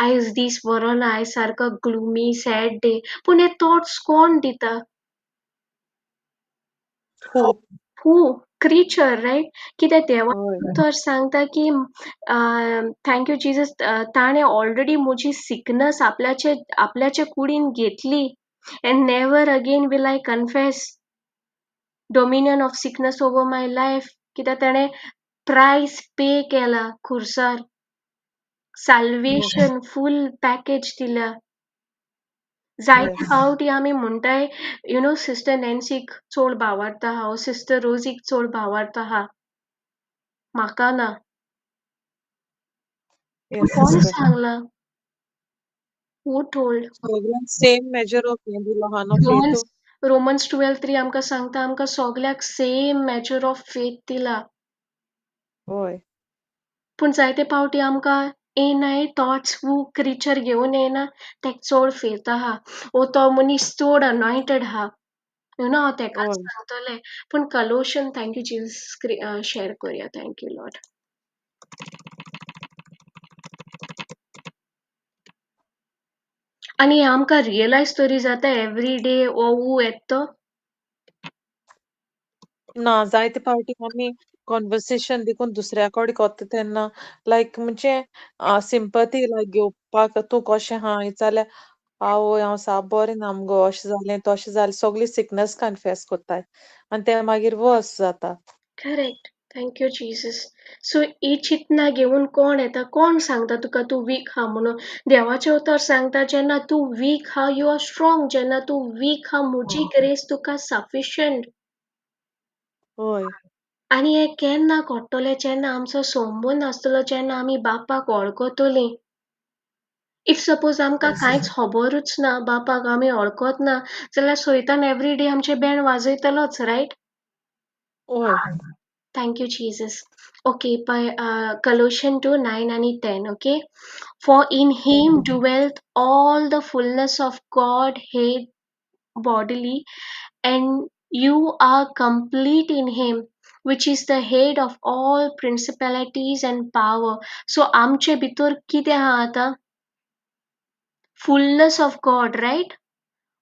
आयज दीस बरो ना, आयज सारको ग्लुमी सॅड डे. पूण हे थॉट्स कोण दिता? हू? हू? Creature, right? कित्याक देवा हय. उतर सांगता की, thank you Jesus, ताणें ऑलरेडी म्हजी सिकनस आपल्याचे कुडीन घेतली. And never again will I confess dominion of sickness over my life. कित्याक ताणें प्रायस पे केला खुर्सार, साल्वेशन फूल पॅकेज दिल्या. जायते येस. पावटी आमी म्हणटाय, you know, sister नॅन्सीक चड भावार्थ आहा, ओ सिस्टर रोजीक चड भावार्थ आहा, म्हाका ना. येस कोण सिस्टर. सांगलां? Who told? सगळ्यांक same measure of हें दिलो आहा न्हू faith. Romans 12:3 आमकां सांगता, आमकां सगल्यांक सेम मेजर ऑफ फेथ दिला. हय. पूण जायते पावटी आमकां येनाय थॉट्स, हू क्रिचर घेवन येना, तेका चड फेथ आहा, ओ तो मनीस चड अनॉयंटेड आहा, you know, हांव तेकाच हय. सांगतलें. पूण कलोशन, thank you Jesus, share करया. Thank you Lord. आनी आमकां रियलायज तरी जाता एवरी डे हो हू येता तो? ना, जायते पावटी आमी कॉन्वर्सेशन देखून दुसऱ्या कडेन कोत्ता तेन्ना लायक म्हणजे सिंपती लायक घेवपाक, तूं कशें आहा जाल्यार, आवय हांव साप बरें ना मुगो, अशें जालें तशें जालें, सगळी सिकनस कन्फेस कोत्ताय आनी तें मागीर वर्स जाता. Correct. Thank you Jesus. So ही चिंतना घेवन कोण येता? कोण सांगता तुका तूं वीक आहा म्हणून? देवाचें उतर सांगता, जेन्ना तूं वीक आहा you are strong, जेन्ना तूं वीक आहा म्हजी ग्रेस तुका सफिशियंट. हय. आनी हें केन्ना कळटलें? जेन्ना आमचो संबंद आसतलो, जेन्ना आमी बापाक वळखतलीं. If suppose आमकां Yes. कांयच खबरूच ना, बापाक आमी वळखत ना जाल्यार सैतान एवरी डे आमचें बँड वाजयतलोच, रायट? हय. Thank you Jesus. Okay, पळय कलोशन 2 9 आनी 10. Okay. For in him dwelleth all the fullness of Godhead bodily, and you are complete in him, which is the head of all principalities and power. So आमचे भितर कितें आहा आतां? Fullness of God, right?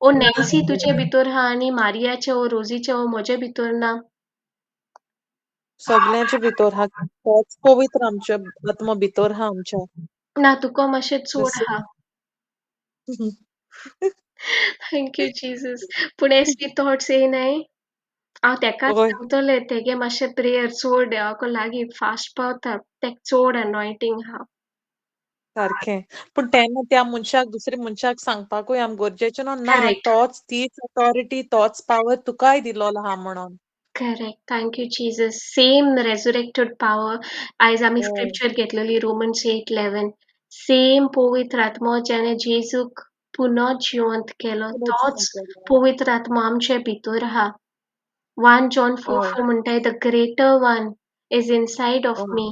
O Nancy तुजे भितर आहा आनी मारियाचे ओ रोजीचे ओ म्हजे भितर ना. सगळ्यांचे भितर हा, तोच पवित्र आमच्या आत्मो भितर हा आमच्या. ना, तुका मातशें चड आहा. Thank you Jesus. पूण एसली थॉट्स येयनाय, हांव तेकाच हय. सांगतलें तेगे मातशें प्रेयर चड देवाको लागीं फास्ट पावता, तेक चड अनॉयंटींग आहा. सारकें. पूण तेन्ना त्या मनशाक दुसऱ्या मनशाक सांगपाकूय आम गरजेचें न्हू ना, करेक्ट. तोच तीच ऑथॉरिटी तोच पावर तुकाय दिलोलो आहा म्हणून. Correct. Thank you Jesus. Same resurrected power. आयज आमी हय. स्क्रिप्चर घेतलेली रोमन्स 8:11. सेम पवित्र आत्मो ज्याणे जेजूक पुनः जिवंत केलो तोच पवित्र आत्मो आमचे भितर आहा. 1 John 4 हय. 4 म्हणटाय the greater one is inside of हय. मी.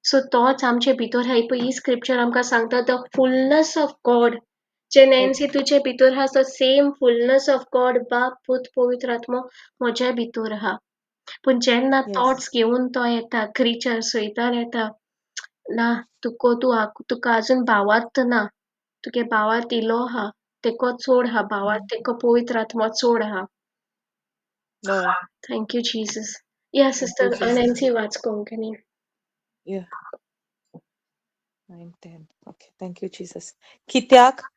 सो तोच आमचे भितर आहा. पळय ही स्क्रिप्चर आमकां सांगता the fullness of God. J Nancy तुजे भितर आहा तो सेम फुलनस ऑफ गॉड बाप पूत पवित्र आत्मो म्हज्या भितर आहा. पूण जेन्ना येस. थॉट्स घेवन तो येता, क्रिचर सैतान येता, ना तुका तूं तुका अजून भावार्थ ना, तुगे भावार्थ इलो आहा, तेको चड आहा भावार्थ, तेको पवित्र आत्मो चड आहा. हय. Thank you Jesus. या thank you sister Jesus. Nancy वाच Konkani. Yeah. 9, 10. Okay, thank you Jesus. कित्याक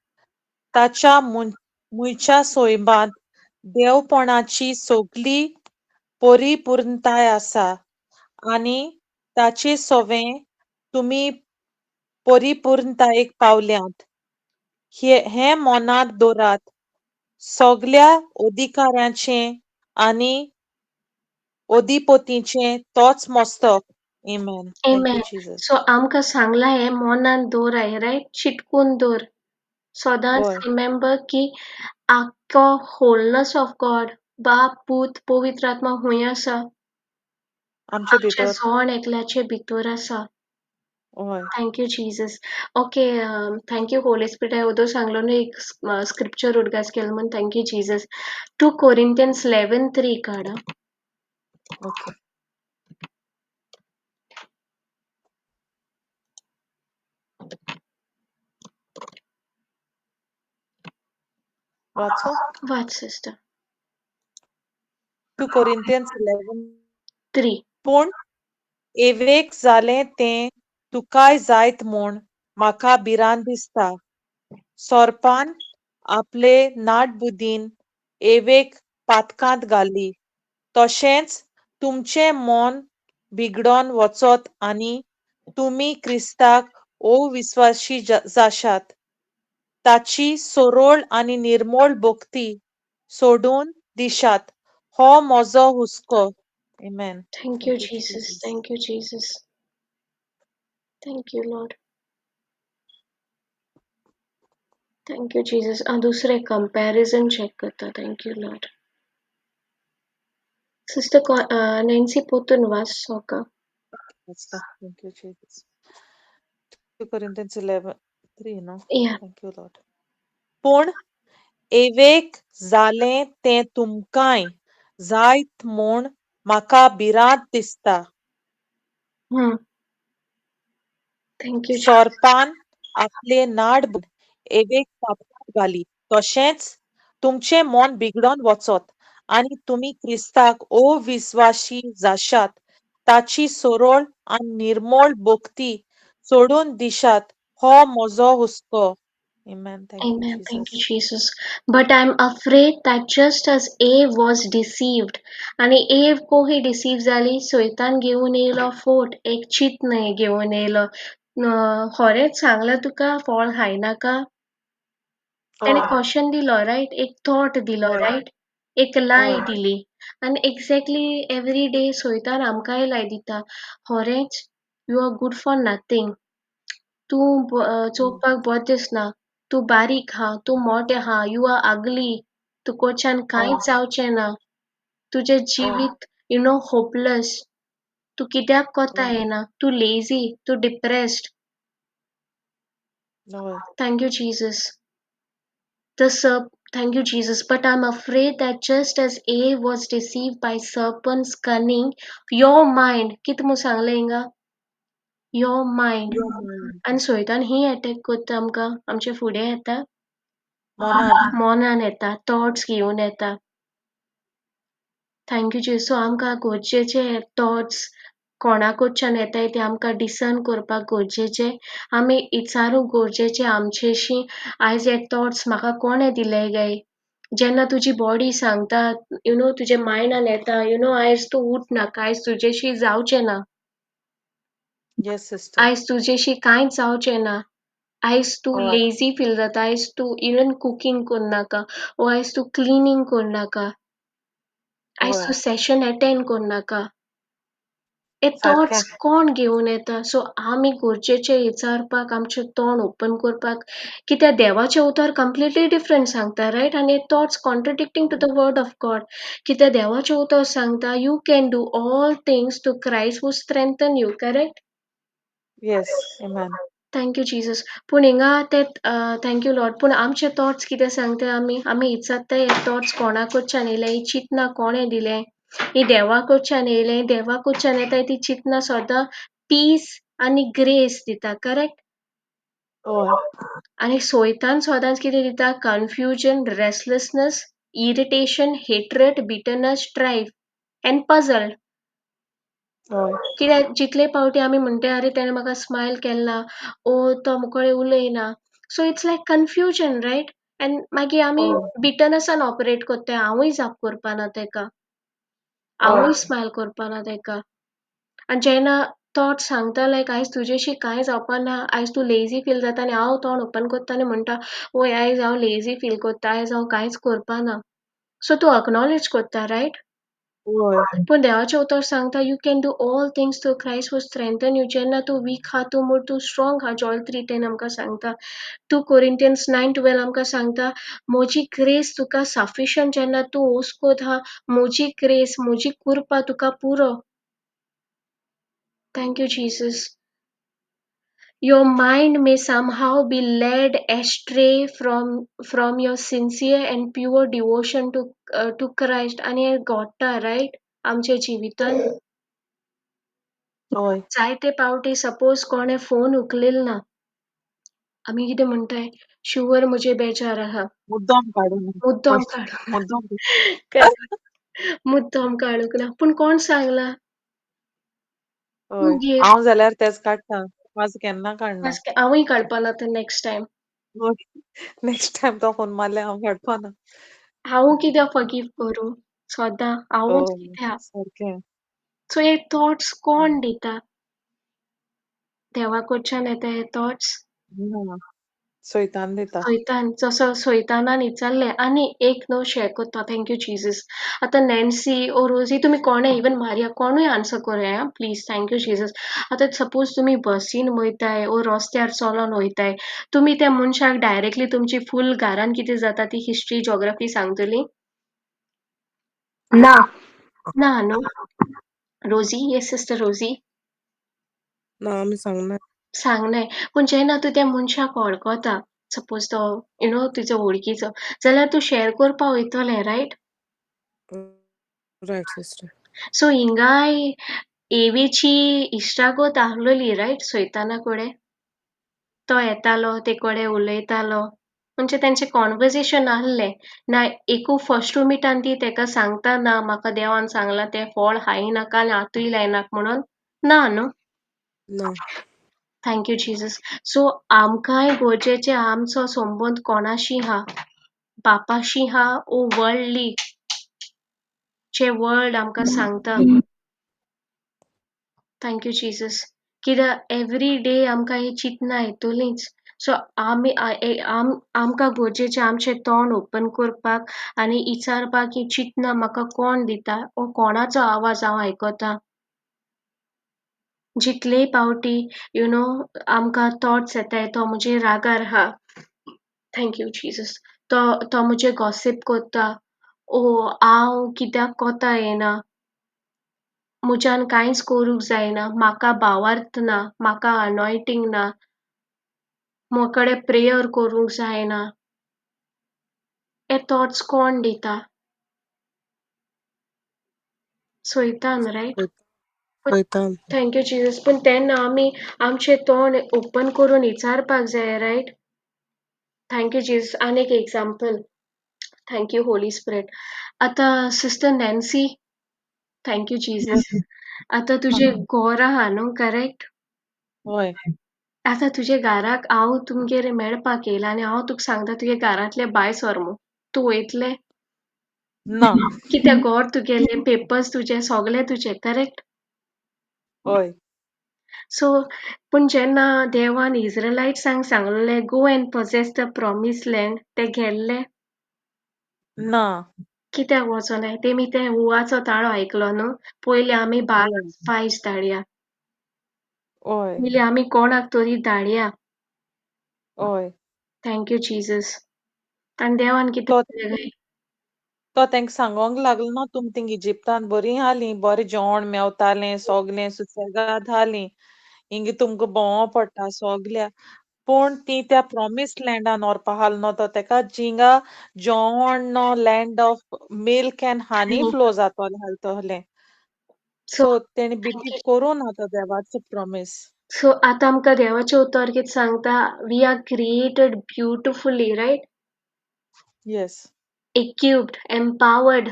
ताच्या मुयच्या सोयबांत देवपणाची सगली परिपूर्णताय आसा आनी ताचे सवें तुमी परिपूर्णतायेक पावल्यात. हें मनांत दवरात, सगल्या अधिकाऱ्यांचें आनी अधिपतीचें तोच मस्तक. Amen. Thank you Amen. Jesus. So आमकां सांगलां हें मनांत दवराय, रायट? चिटकून दवर. सदांच हय. रिमेंबर की आख्खो होलनस ऑफ गॉड बाप पूत पवित्र आत्मा खंय आसा? आमचे आमच्या भितर. जण एकल्याचे भितर आसा. हय. Thank you Jesus. Okay, thank you Holy Spirit. हांवें ओदोळ सांगलो न्हू एक स्क्रिप्चर उडगास केलो म्हूण. Thank you Jesus. 2 Corinthians 11:3 काड. ओके. वाचो. वाच सिस्टर. 2 कोरिंथियन्स 11 3. पूण एवेक जालें तें तुकाय जायत म्हूण म्हाका भिरांत दिसता. सोरपान आपले नाटबुद्दीन एवेक पातकांत घाली, तशेंच तुमचें मन बिगडोन वचत आनी तुमी क्रिस्ताक अविस्वासी जाशात. ताची सरळ आनी निर्मळ भक्ती सोडून दिशात, हो म्हजो हुस्को. Amen. Thank you Thank you, Jesus. Jesus. Thank you Jesus. Thank you Lord. Thank you Jesus. हांव दुसरें कंपॅरिजन चॅक करता. Thank you Lord. Sister Nancy पोतून वाच सोका. Thank you, Jesus. 2 Corinthians 11:3, no? Yeah. Thank you, Lord. पूण एवेक जालें तें तुमकांय जायत म्हूण म्हाका भिरांत दिसता. Thank you. सोरपान आपले नाड एवेक पातकांत घाली, तशेंच तुमचें मन बिगडोन वचत आनी तुमी क्रिस्ताक अविस्वासी जाशात, ताची सरळ आनी निर्मळ भक्ती सोडून दिशात, हो म्हजो हुस्को. Amen. Thank you, Amen. Thank you, Jesus. Jesus. But I'm afraid that just as Eve was deceived, आणि Eve कोही deceive जाली, सैतान घेवन येयलो फोट, एक चित न्हय घेवन येयलो. खरेंच सांगलां तुका फळ खायनाका. तेणें हय. क्वेश्चन दिलो, रायट? एक थॉट दिलो, हय. रायट? एक लाय हय. दिली. आनी एक्झॅक्टली एवरी डे सैतान आमकांय लाय दिता. खरेंच you are good for nothing. तूं चोवपाक बरें दिसना, तूं बारीक आहा, तूं मोटें आहा, you are आगली, तुकोच्यान कांयच जावचें ना, तुजें जिवीत you know hopeless, तूं कित्याक कोता येना, तूं लेजी, तूं depressed. Thank you Jesus. The thank you Jesus, but I am afraid that just as Eve was deceived by serpent's cunning, your mind, कितें म्हूण सांगलें हिंगा? Your mind. आनी सोयतान ही एटॅक करता आमकां, आमचे फुडें येता, मनान येता, थॉट्स घेवन येता. Thank you Jesus. सो आमकां गरजेचे थॉट्स कोणा कडच्यान येताय ते आमकां डिसर्न करपाक गरजेचे, आमी विचारूंक गरजेचे आमचेशी, आयज हे थॉट्स म्हाका कोणें दिले काय? जेन्ना तुजी बॉडी सांगता, you know तुजे मायंडान येता, you know आयज तूं उठनाका, आयज तुजेशी जावचें ना, आयज तुजेशी कांयच जावचें ना, आयज तूं लेजी फील जाता, आयज तूं इवन कुकींग करनाका, वो आयज तूं क्लिनींग करनाका, आयज तूं सेशन एटेंड करनाका. हे थॉट्स कोण घेवन येता? सो आमी गरजेचे विचारपाक, आमचें तोंड ओपन करपाक, कित्याक देवाचें उतर कंप्लिटली डिफरंट सांगता, रायट? आनी हे thoughts contradicting to the word of God. कित्याक देवाचें उतर सांगता you can do all things to Christ who strengthen you, correct? Yes, amen. Thank you Jesus. पूण हिंगा ते thank you Lord. पूण आमचे थॉट्स कितें सांगता आमी? आमी विचारता हे थॉट्स कोणा कडच्यान येयले, ही चिंतना कोणें दिलें, ही देवा कडच्यान येयलें? देवा कडच्यान येताय ती चिंतना सदां पीस आनी ग्रेस दिता, करेक्ट? आनी सोयतान सदांच कितें दिता? Confusion, restlessness, irritation, hatred, bitterness, strife and puzzled. कित्याक जितले पावटी आमी म्हणटा अरे तेणें म्हाका स्मायल केलें ना, ओ तो मुकोळे उलयना, so it's like confusion, right? And मागीर आमी बिटरनसान ऑपरेट करताय, हांवूय जाप करपाना तेका, हांवूय स्मायल करपाना तेका. आनी जेन्ना थॉट सांगता लायक आयज तुजेशी कांय जावपा ना, आयज तूं लेजी फील जाता, आनी हांव तोंड ओपन करता आनी म्हणटा वय आयज हांव लेजी फील करता, आयज हांव कांयच करपाना. सो तूं अक्नॉलेज करता, रायट? पूण देवाचें उतर सांगता you can do all things through Christ who strengthen you. जेन्ना तूं वीक आहा तूं म्हूण तूं स्ट्रॉंग आहा. जॉयल 3:10 आमकां सांगता. 2 Corinthians 9:12 आमकां सांगता म्हजी ग्रेस तुका सफिशियंट, जेन्ना तूं ओस्कोत आहा म्हजी ग्रेस, म्हजी कृपा तुका पुरो. Thank you Jesus. Your mind may somehow be led astray from your sincere and pure devotion to Christ. आनी हें घडटा, रायट, आमच्या जिवितान? जायते पावटी सपोज कोणें फोन उखलेल ना, आमी कितें म्हणटाय, शुवर म्हजे बेजार आहा, मुद्दम काडूं मुद्दम काडूंक मुद्दम काडूंक ना. पूण कोण सांगला? हांव जाल्यार तेच काडटा, माझं केन्ना काडना. हांवूय काडपाना तर नेक्स्ट टायम. नेक्स्ट टायम तो फोन मारल्यार हांव काडपाना. हांव कित्याक फॉरगीव करूं सदां? हांवूच कित्याक? सारकें. सो हे थॉट्स कोण दिता? देवा कडच्यान येता हे थॉट्स? सैतान दिता. सैतान, जसो सैतानान विचारलें. आनी एक न्हू शेअर करता, thank you Jesus. आतां नॅन्सी ओ रोजी, तुमी कोणें इवन मारिया कोणूय आन्सर करुया प्लीज. Thank you Jesus. आतां सपोज तुमी बसीन वयताय ओ रस्त्यार चलोन वयताय, तुमी त्या मनशाक डायरेक्टली तुमची फूल घरान कितें जाता ती हिस्ट्री जॉग्राफी सांगतली? ना. ना न्हू? रोजी, येस सिस्टर रोजी. ना, आमी सांगना. सांगनाय. पूण जेन्ना तूं त्या मनशाक वळखता, सपोज तो you know तुजो वळखीचो, जाल्यार तूं शेअर करपा वयतलें, रायट? Right sister. सो हिंगाय एवेची इश्टागत आहलोली, रायट, सैताना कडेन? तो येतालो ते कडेन उलयतालो, म्हणजे तेंचें कॉन्वर्जेशन आहलें ना. एकू फर्स्ट मिटान ती तेका सांगता ना म्हाका देवान सांगलां तें फळ खायनाका आनी हातूय लायनाका म्हणून ना न्हू? ना. Thank you Jesus. सो आमकांय गरजेचें आमचो संबंद कोणाशी आहा, बापाशी आहा ओ वर्ल्डली, जे वर्ल्ड आमकां सांगता. Thank you Jesus. कित्याक एवरी डे आमकां ही चिंतना येतलीच. सो आमी आमकां गरजेचें आमचें तोंड ओपन करपाक आनी विचारपाक ही चिंतना म्हाका कोण दिता, ओ कोणाचो आवाज हांव आयकता. जितलेय पावटी you know आमकां थॉट्स येताय, तो म्हजेर रागार आहा, thank you Jesus, तो तो म्हजेर गॉसीप कोत्ता, ओ हांव कित्याक कोता येना, म्हज्यान कांयच करूंक जायना, म्हाका भावार्थ ना, म्हाका अनॉयटींग ना, म्हजे कडेन प्रेयर करूंक जायना, हे थॉट्स कोण दिता? सैतान, रायट? सैतान. Thank you Jesus. पूण तेन्ना आमी आमचें तोंड ओपन करून विचारपाक जाय, रायट? Thank you Jesus. आनी एक example, thank you Holy Spirit. आतां sister Nancy, thank you Jesus, आतां तुजें घोर आहा न्हू, करेक्ट? हय. आतां तुजे घराक हांव तुमगेर मेळपाक येयलां आनी हांव तुका सांगता तुगे घरांतलें भायर सर म्हूण, तूं वयतलें? ना. कित्याक घोर तुगेलें, पेपर्स तुजे, सोगलें तुजें, करेक्ट? हय. सो पूण जेन्ना देवान इज्रलायट्सांक सांगलें go and possess the promise land, ते गेल्ले? ना. कित्याक वचोनाय? तेमी ते हुवाचो ताळो आयकलो न्हू, पयलीं आमी बारा स्पायस धाडया, हय, पयलीं आमी कोणाक तरी धाडया. हय. Thank you Jesus. आनी देवान कितें तो केलें काय? तो तांकां सांगोंक लागलो ना, तुमी थिंग इजिप्तान बरीं आसलीं, बरें जेवण मेवतालें, सोगलें सुसेगाद आसलीं, हिंगा तुमकां भोंवो पडटा सोगल्या, पूण ती त्या प्रॉमीस लँडान व्हरपा आसलो न्हू, तो तेका जिंगा जेवण न्हू, land of milk and honey flow जातोलें आसलें तहलें. सो सो तेणी बिलीव करूं ना तो देवाचो प्रॉमीस. सो आतां आमकां देवाचें उतर कितें सांगता, we are created beautifully, right? Yes. Equipped, empowered,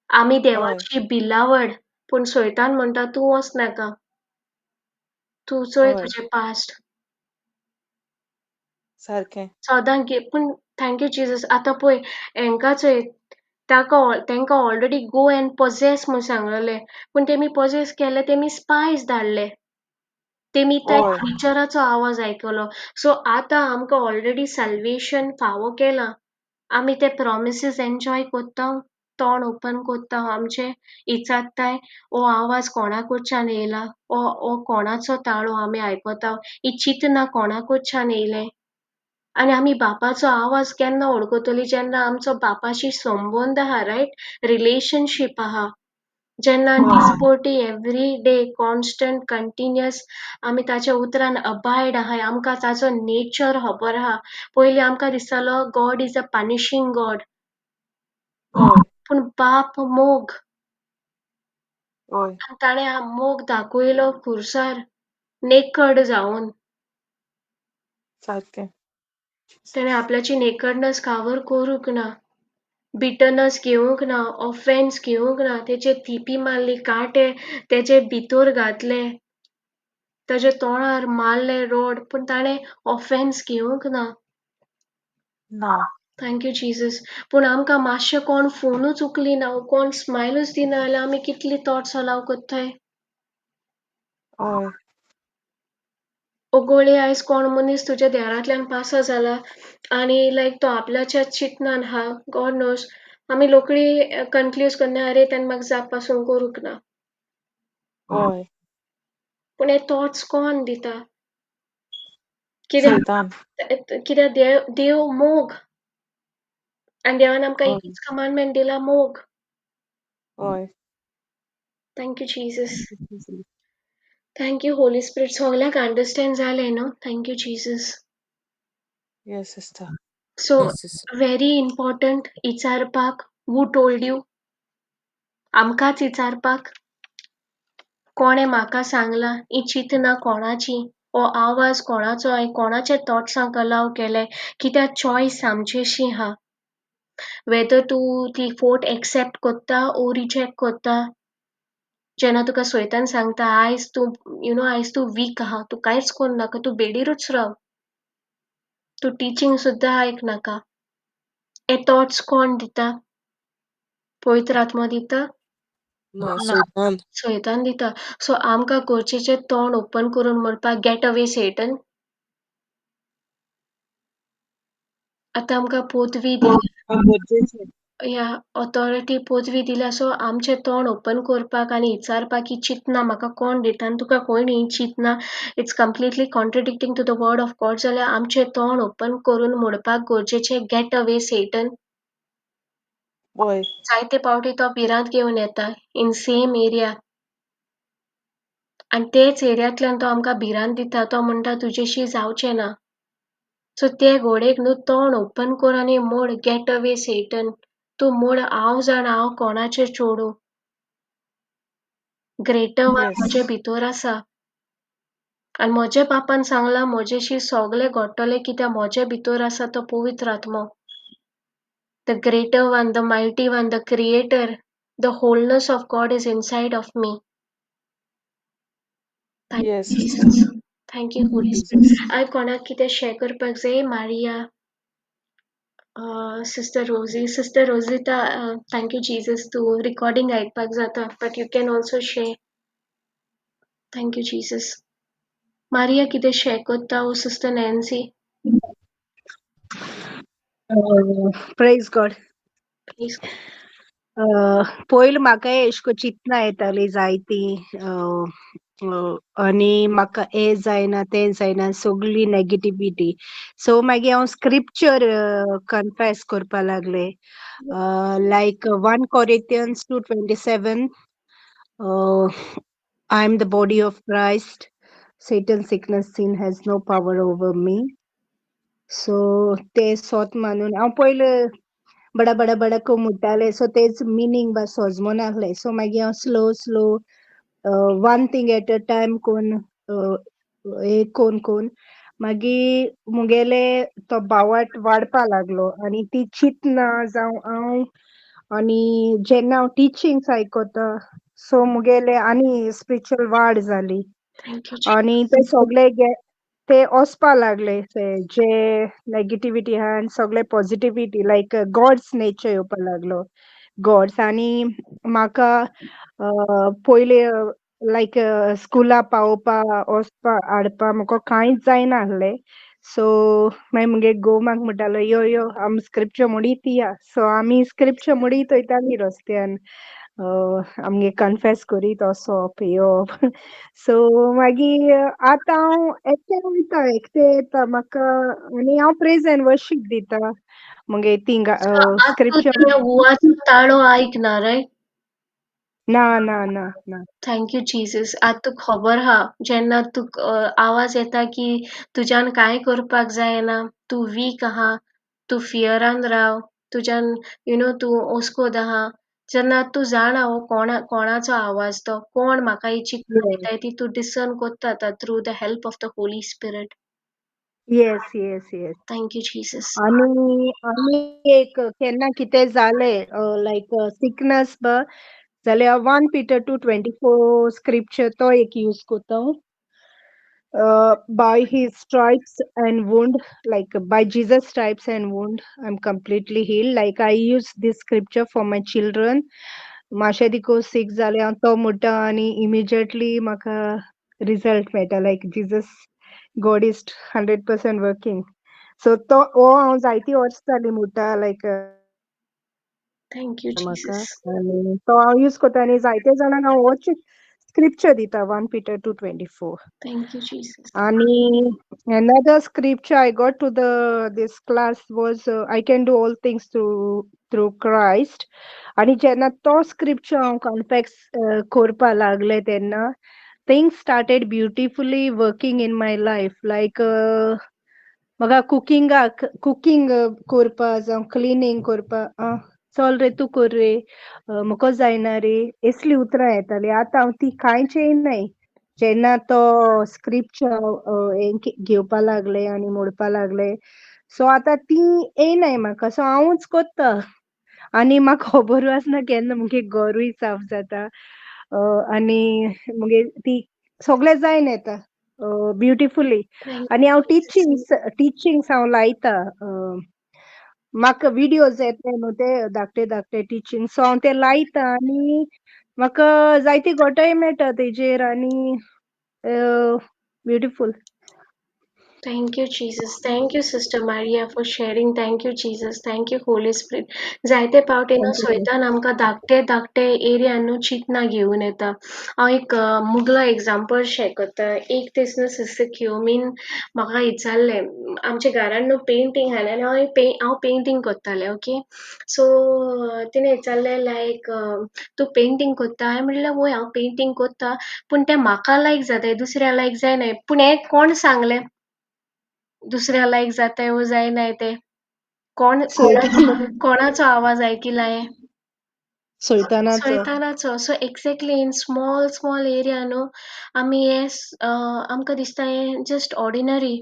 आमी हय. देवाची बिलावड. पूण सैतान म्हणटा तूं वच नाका, तूं चोय हय. तुजें पास्ट सारकें. सदां गे. पूण thank you Jesus, आतां पळय हेंकां चोय, ताका तांकां ऑलरेडी गो एंड पॉझेस म्हूण सांगलेलें, पूण तेमी पॉझेस केलें, तेमी स्पायस धाडले, तेमी त्या हय. क्रिचराचो आवाज आयकलो. सो आतां आमकां ऑलरेडी साल्वेशन फावो केलां, आमी ते प्रॉमिसीस एन्जॉय कोत्ता, तोंड ओपन कोत्ता आमचें, इचात्ताय हो आवाज कोणा कडच्यान येयला, हो कोणाचो ताळो आमी आयकता, ही चिंतना कोणा कडच्यान येयलें. आनी आमी बापाचो आवाज केन्ना वळखतली? जेन्ना आमचो बापाशी संबंद आहा, रायट? रिलेशनशीप आहा, जेन्ना हय. दिसपटी एवरी डे कॉन्स्टंट कंटिन्युअस आमी ताच्या उतरान अबायड आहाय, आमकां ताचो नेचर खबर आहा. पयलीं आमकां दिसतालो God is a punishing God, हय. पूण बाप मोग, हय. आनी ताणें मोग दाखयलो खुर्सार नेकड जावन. सारकें. ताणें आपल्याची नेकडनस कावर करूंक ना, बिटरनस घेवंक ना, ऑफेन्स घेवंक ना, तेचे थिपी मारली, कांटे तेचे भितर घातले, ताच्या तोंडार मारले रोड, पूण ताणें ऑफेन्स घेवंक ना. ना. Thank you Jesus. पूण आमकां मातशें कोण फोनूच उखली ना, कोण स्मायलूच दिना जाल्यार आमी कितली थॉट्स अलाव कोत्ताय. हय. ओगोळी आयज कोण मनीस तुज्या देरांतल्यान पासा जाला आनी लायक तो आपल्याच्या चिंतनान आहा, गॉड नोज, आमी रोखडी कन्क्लूज करना, अरे ताणें म्हाका जाप पासून करूंक ना. हय. पूण हे थॉट्स कोण दिता? कित्याक सैतान. कित्याक देव देव मोग, आनी देवान आमकां हय. एकूच कमांडमेंट दिला, मोग. हय. Thank you Jesus. Thank you Holy Spirit. सगल्यांक अंडरस्टँड जालें न्हू? Thank you Jesus. Yes sister. So Yes, sister. Very important इचारपाक, who told you, आमकांच इचारपाक, कोणें म्हाका सांगलां, ही चिंतना कोणाची, हो आवाज कोणाचो, हांवें कोणाच्या थॉट्सांक अलाव केलें, कित्याक चॉयस आमचेशी आहा, वेदर तूं ती फोट एक्सेप्ट कोत्ता ओ रिजेक्ट कोत्ता. जेन्ना तुका सैतान सांगता आयज तूं you know आयज तूं वीक आहा, तूं कांयच करूं नाका, तूं बेडीरूच राव, तूं टिचींग सुद्दां आयक नाका, हे थॉट्स कोण दिता? पवित्र आत्मो दिता? ना, ना. सैतान. सैतान दिता. सो आमकां गरजेचें तोंड ओपन करून म्हणपाक, गेट अवे सेटन. आतां आमकां पदवी दिल्या, गरजेचें. ह्या ऑथॉरिटी पदवी दिल्या. सो आमचें तोंड ओपन करपाक आनी विचारपाक ही चिंतना म्हाका कोण दिता आनी तुका कोण ही चिंतना, it's completely contradicting to the word of God. जाल्यार आमचें तोंड ओपन करून म्हणपाक गरजेचें, गेट अवे सेटन. वय. जायते पावटी तो भिरांत घेवन येता इन सेम एरिया आनी तेच एरियांतल्यान तो आमकां भिरांत दिता. तो म्हणटा तुजेशी जावचें ना. सो ते घोडेक न्हू तोंड ओपन कर आनी मोड, गेट अवे सेटन. तूं मोड, हांव जाणा हांव कोणाचें चेडूं, ग्रेटर वन म्हजे भितर आसा आनी म्हज्या बापान सांगलां म्हजेशी सगलें घडटलें कित्याक म्हजे भितर आसा तो पवित्र आत्मो. The greater one, the mighty one, the creator, the wholeness of God is inside of me. Thank you Jesus. Thank you Holy Spirit. हांवें कोणाक कितें शेअर करपाक जाय? Maria, sister Rosie, sister Rosita, thank you Jesus. तूं रिकॉर्डिंग आयकपाक जाता, but you can also share. Thank you Jesus. Maria कितें शेअर करता ओ sister Nancy? Praise God. Please. पयलीं म्हाका एश कोन चिंतना येताली जायती, आनी म्हाका हें जायना तें जायना, सगळी नेगेटिविटी. सो मागीर हांव स्क्रिप्चर कन्फेस करपा लागलें, like 1 Corinthians 2:27, I am the body of Christ, Satan, sickness, sin has no power over me. So ते सोत मानून हांव पयलीं बडा बडा बडा को म्हणटालें. सो तेच मिनींग बा सोजमोन आहलें. सो मागीर हांव slow slow one thing at a time कोन एक कोन कोन मागीर मुगेले तो बावट वाडपा लागलो आनी ती चिंतना जावं हांव आनी जेन्ना हांव टिचींग्स आयकता सो मुगेले आनी स्पिरिच्युअल वाड जाली. Thank you. आनी ते सगळे ते वचपा लागले, ते जे नेगेटिविटी आहा आनी सगळे पॉजिटिविटी, लायक गॉड्स नेचर येवपा लागलो, गॉड्स. आनी म्हाका पयले लायक स्कुला पावोवपा वचपा हाडपा म्हाका कांयच जायना आहलें. सो मागीर मुगे घोव म्हाका म्हणटालो, यो यो आमी स्क्रिप्चर म्हणीत या. सो आमी स्क्रिप्चर म्हणीत वयतालीं रस्त्यान, आमगे कन्फेस करीत वचप येवप. सो मागीर आतां हांव एकटें वयता, एकटें येता म्हाका, आनी हांव प्रेज एंड वर्शीप दिता मुगे थिंगा स्क्रिप्चर. हुवाचो ताळो आयकना, रायट? ना ना ना ना. Thank you Jesus. आतां तुका खबर आहा, जेन्ना तुका आवाज येता की तुज्यान कांय करपाक जायना, तूं वीक आहा, तूं फियरान राव, तुज्यान you know तूं ओस्कोद आहा, जेन्ना तूं जाणा हो कोणा कोणाचो आवाज तो, कोण म्हाका ही चिंतना दिताय ती तूं डिसर्न कोत्ता आतां through the help of the Holy Spirit. Yes. Thank you Jesus. आनी आनी एक केन्ना कितें जालें, लायक सिकनस बा जाल्यार 1 Peter 2:24 scripture तो एक यूज कोता. By his stripes and wound, like by Jesus stripes and wound, I'm completely healed. Like I use this scripture for my children. मातशें दिको सिक जालें हांव तो म्हणटा आनी इमिजिएटली म्हाका रिजल्ट मेळटा, like Jesus God is 100% working. So तो हो हांव जायतीं वर्सां जालीं म्हणटा, लायक thank you म्हाका जीसस. आनी तो हांव यूज करता आनी जायते जाणांक हांव होच स्क्रिप्चर दिता, 1 Peter 2:24. Thank you Jesus. आणि another scripture I got to the this class was I can do all things through Christ. आणि जेन्ना तो स्क्रिप्चर हांव कन्फेस करपा लागले तेन्ना things started beautifully working in my life. Like म्हाका कुकिंगाक कुकींग करपा जावं क्लिनींग करपा, चल रे तूं कर रे, म्हाका जायना रे, असलीं उतरां येतालीं. आतां हांव ती कांयच येयनाय. जेन्ना तो स्क्रिप्चर घेवपा लागले आनी मोडपा लागले, सो आतां ती येयनाय म्हाका. सो हांवूच कोत्ता आनी म्हाका खबरूय आसना केन्ना मुगे घरूय साफ जाता आनी मुगे ती सगळें जायन येता ब्युटिफुली. आनी हांव टिचींग्स टिचींग्स हांव लायता. म्हाका विडियोज येता न्हू ते धाकटे धाकटे टिचींग, सो हांव ते लायता आनी म्हाका जायती गोटय मेळटा तेजेर आनी beautiful. Thank you, Jesus. Thank you, Sister Maria, for sharing. Thank you, Jesus. Thank you, Holy Spirit. जायते पावटी न्हू Thank you. सैतान आमकां धाकटे धाकटे एरियान न्हू चिंतना घेवन येता. हांव एक मुगलो एग्जाम्पल शेअर करता. एक दीस न्हू सिस्टर क्योमीन म्हाका विचारलें, आमच्या घरान न्हू पेंटींग आहा आनी हांव पेंटींग करतालें, ओके. सो तिणें विचारलें लायक तूं पेंटींग करता? हांवें म्हणलें वय हांव पेंटींग करता, पूण तें म्हाका लायक जाताय, दुसऱ्या लायक जायनाय. पूण हें कोण सांगलें दुसऱ्या लायक जाताय वो जायनाय तें? कोण कोणाचो आवाज आयकिला हें? सैतानाचो. सैतानाचो. So exactly in small small area न्हू आमी हें आमकां दिसता हें जस्ट ऑर्डिनरी,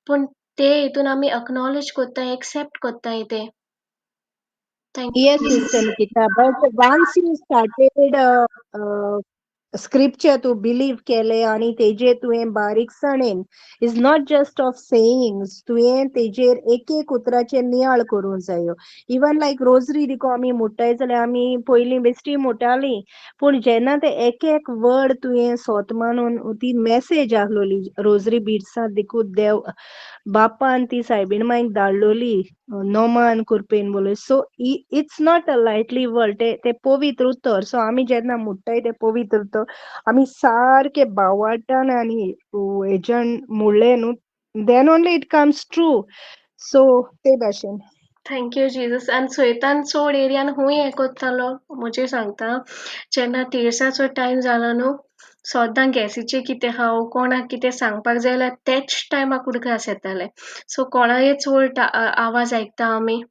पूण ते हितून आमी अक्नॉलेज करता, एक्सेप्ट करताय तें. Thank you Yes, Sister Jesus. Nikita, but once you started scripture तूं बिलीव केलें आनी तेजेर तुवें बारीकसाणेन, is not just of sayings, तुवें तेजेर एक एक उतराचेर नियाळ करूंक जायो. इवन लायक रोजरी देखून आमी मोडटाय जाल्यार आमी पयलीं बेश्टी मोडटालीं, पूण जेन्ना ते एक एक वर्ड तुवें सोत मानून ती मॅसेज आहलोली रोजरी बिड्सांत देखून देव बापान ती सायबीण मायक धाडलोली नोमान कुरपेन बोलो. So it's not a lightly word, ते पवित्र उतर. सो आमी जेन्ना मोडटाय ते पवित्र उतर आमी सारके बावाटान आनी हेज्यान मोडलें न्हू, then only it comes true. So ते भाशेन. Thank you Jesus. आनी सैतान चड एरियान खूंय हें करतालो म्हजेर सांगता, जेन्ना तिळसाचो टायम जालो न्हू, सद्दां गॅसीचें कितें आहा वो कोणाक कितें सांगपाक जाय जाल्यार तेच टायमाक उडगास येताले. सो कोणागे चड आवाज आयकता आमी?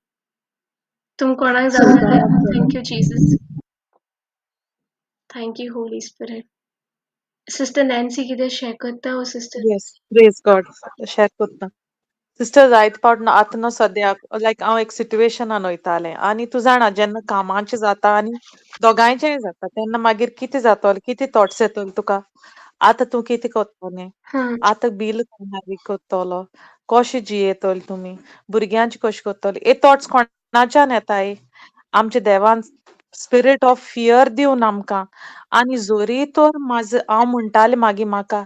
तुम कोणाक जाता जाल्यार सैतानाचो. Thank you Jesus. Thank you Holy Spirit. Sister Nancy कितें शेअर करता वो sister? Yes, praise God. Share करता. सिस्टर, जायते फावट न्हू आतां न्हू सद्याक लायक हांव एक सिट्युएशनान वयतालें आनी तूं जाणा जेन्ना कामाचें जाता आनी दोगांयचेंय जाता तेन्ना मागीर कितें जातलें, कितें थॉट्स येतले तुका, आतां तूं कितें करतलें, आतां बील फारीक करतलो, कशें जियेतले तुमी, भुरग्यांचें कशें करतले, हे थॉट्स कोणाच्यान येताय? आमच्या देवान स्पिरीट ऑफ फियर दिवन आमकां. आनी जरी तर म्हाजो हांव म्हणटालें मागीर म्हाका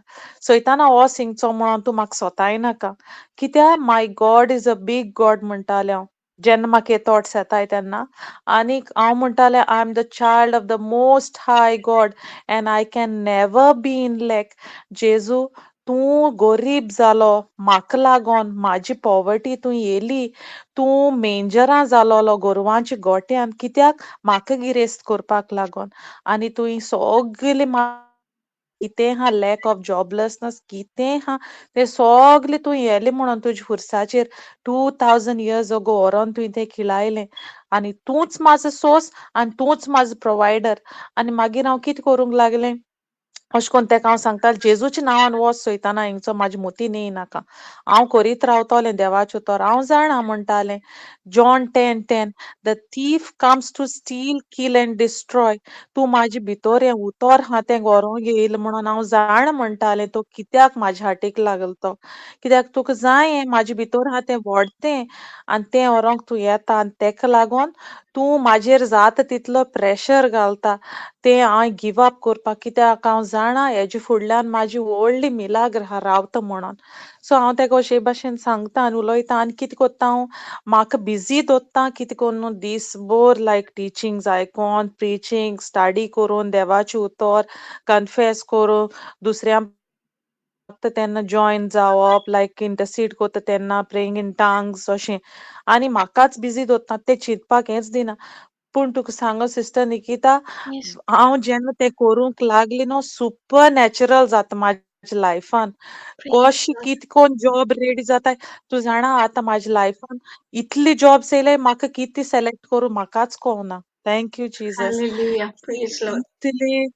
सैताना हो सिंगचो म्हणून तूं म्हाका सोताय नाका, कित्याक my God is a big God म्हणटालें हांव जेन्ना म्हाका हे थॉट्स येताय तेन्ना. आनीक हांव म्हणटालें I am the child of the most high God and I can never be in lack. जेजू तूं गरीब जालो म्हाका लागोन, म्हाजी पॉवर्टी तूं येयली, तूं मेंजरां जालोलो गोरवांच्या गोट्यान, कित्याक म्हाका गिरेस्त करपाक लागोन. आनी तुवें सगली कितें आहा लॅक ऑफ जॉबलेसनस कितें आहा तें सगलें तूं येलें म्हणून तुज्या खुर्साचेर 2000 इयर्स अगो व्हरोन तुवें तें खिळायलें. आनी तूंच म्हाजो सोर्स आनी तूंच म्हाजो प्रोवायडर. आनी मागीर हांव कितें करूंक लागलें, अशें करून तेका हांव सांगतालें जेजूच्या नांवान वच सैताना हिंगचो म्हाजे मोतीन येयनाका, हांव करीत रावतलें देवाचें उतर, हांव जाणा म्हणटालें. John 10:10, the thief comes to steal, kill and destroy. तूं म्हाजे भितर हें उतर आहा तें व्हरोंक येयलां म्हणून हांव जाणा म्हणटालें. तो कित्याक म्हाज्या हाटीक लागलो तो, कित्याक तुका जाय हें म्हाजे भितर आहा तें व्हडतें आनी तें व्हरोंक तूं येता आनी तेका लागून तूं म्हाजेर जाता तितलो प्रेशर घालता तें हांव गिव अप करपाक, कित्याक हांव जाणा हेजे फुडल्यान म्हाजी व्हडली मिलाग्र आहा रावता म्हणून. सो हांव तेका अशे भाशेन सांगता आनी उलयता. आनी कितें करता हांव, म्हाका बिजी दवरता कितें करून न्हू दीसभर लायक टिचींग्स आयकोन, प्रिचींग, स्टडी करून, देवाचें उतर कन्फेस करून, दुसऱ्यां तेन्ना जॉयन जावप, लायक इंटरसीड करता तेन्ना प्रेइंग इन टंग्स अशें. आनी म्हाकाच बिजी दवरता, तें चिंतपाक हेंच दिना. पूण तुका सांगो सिस्टर निकिता, हांव जेन्ना तें करूंक लागलें न्हू, सुपर नॅचरल जाता म्हाज्या लायफान. कशें कितें करून जॉब रेडी जाता तूं जाणा. आतां म्हाज्या लायफान इतली जॉब्स येयले, म्हाका कितें सिलेक्ट करूं म्हाकाच कळना. Thank you Jesus. Hallelujah. Praise Lord. इतली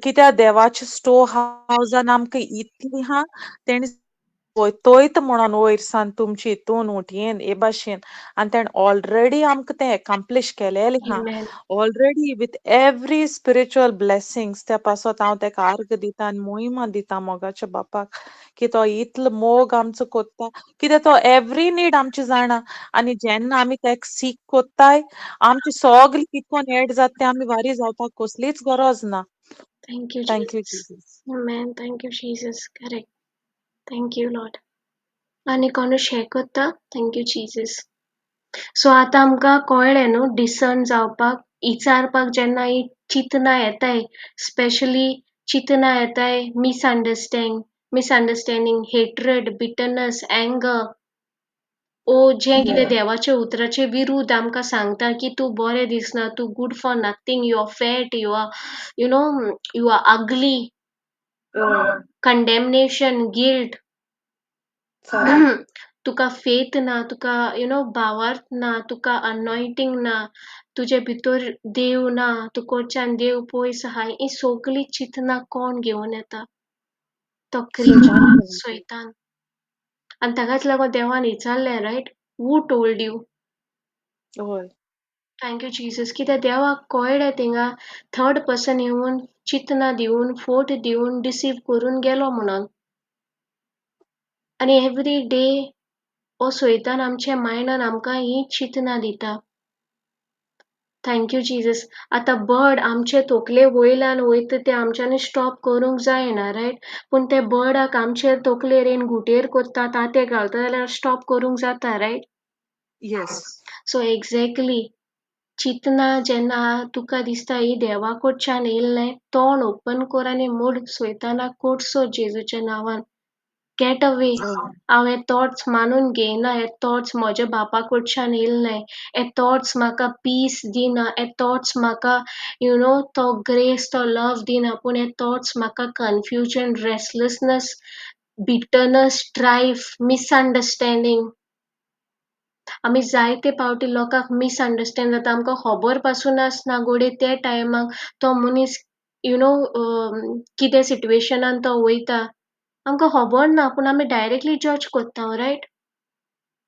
कित्याक देवाच्या स्टोर हावजान आमकां इतली आहा, तेणी वयतोयत म्हणून वयर सान तुमची हितून उठयेन हे भाशेन. आनी तेणें ऑलरेडी आमकां तें एकाम्प्लीश केलेलें आहा, Amen. Already with every spiritual blessings. त्या पासत हांव तेका आर्ग दिता आनी मोहिमा दिता मोगाच्या बापाक, की तो इतलो मोग आमचो कोत्ता, कित्याक तो एवरी नीड आमची जाणा. आनी जेन्ना आमी तेका सीक कोत्ताय, आमची सगली कितकोन एड जाता तें आमी वारी जावपाक कसलीच गरज ना. Thank you, Thank you, Jesus. Jesus. Amen. Thank you, Jesus. Correct. Thank you, Lord. आनी कोणू शेअर करता? Thank you Jesus. सो आतां आमकां कळ्ळें न्हू डिसर्न जावपाक, इचारपाक जेन्ना ही चिंतनां येताय, स्पेशली चिंतनां येताय misunderstanding, hatred, bitterness, anger, ओ जें कितें देवाच्या उतराचे विरुद्ध आमकां सांगता की तूं बरें दिसना, तूं good for nothing, you are fat, you are you know you are ugly, condemnation, guilt, तुका फेथ ना, तुका you know भावार्थ ना, तुका अनॉयंटींग ना, तुजे भितर देव ना, तुकोच्यान देव पयस आहा, हीं सगळीं चिंतनां कोण घेवन येता? तो क्रिचर सैतान. आनी ताकाच लागून देवान विचारलें, रायट, हू टोल्ड you? हय. Thank you Jesus. कित्याक देवाक कळ्ळें थिंगा थर्ड पर्सन येवन चिंतनां दिवन, फोट दिवन, डिसीव करून गेलो म्हणून. आनी एवरी डे हो सैतान आमच्या मायंडान आमकां हीं चिंतनां दिता. Thank you Jesus. आतां बर्ड आमचे तकले वयल्यान वयता तें आमच्यांनी स्टॉप करूंक जायना, रायट? पूण ते बर्डाक आमचे तकलेर येवन घुटेर करता, तांतें घालता जाल्यार स्टॉप करूंक जाता, रायट? येस. सो एक्झॅक्टली चिंतना जेन्ना तुका दिसता ही देवा कडच्यान येयल्लें, तोंड ओपन कर आनी मोड सैतानाक कोटसो जेजूच्या नांवान, गेट अवे, हांव हे थॉट्स मानून घेयना, हे थॉट्स म्हज्या बापा कडच्यान येयले, हे थॉट्स म्हाका पीस दिना, हे थॉट्स म्हाका you know तो ग्रेस, तो लव दिना, पूण हे थॉट्स म्हाका confusion, restlessness, bitterness, strife, misunderstanding. आमी जायते पावटी लोकांक मिसअंडरस्टँड जाता, आमकां खबर पासून आसना घडये ते टायमाक तो मनीस you know कितें सिट्युएशनान तो वयता आमकां खबर ना, पूण आमी डायरेक्टली जज करता, रायट?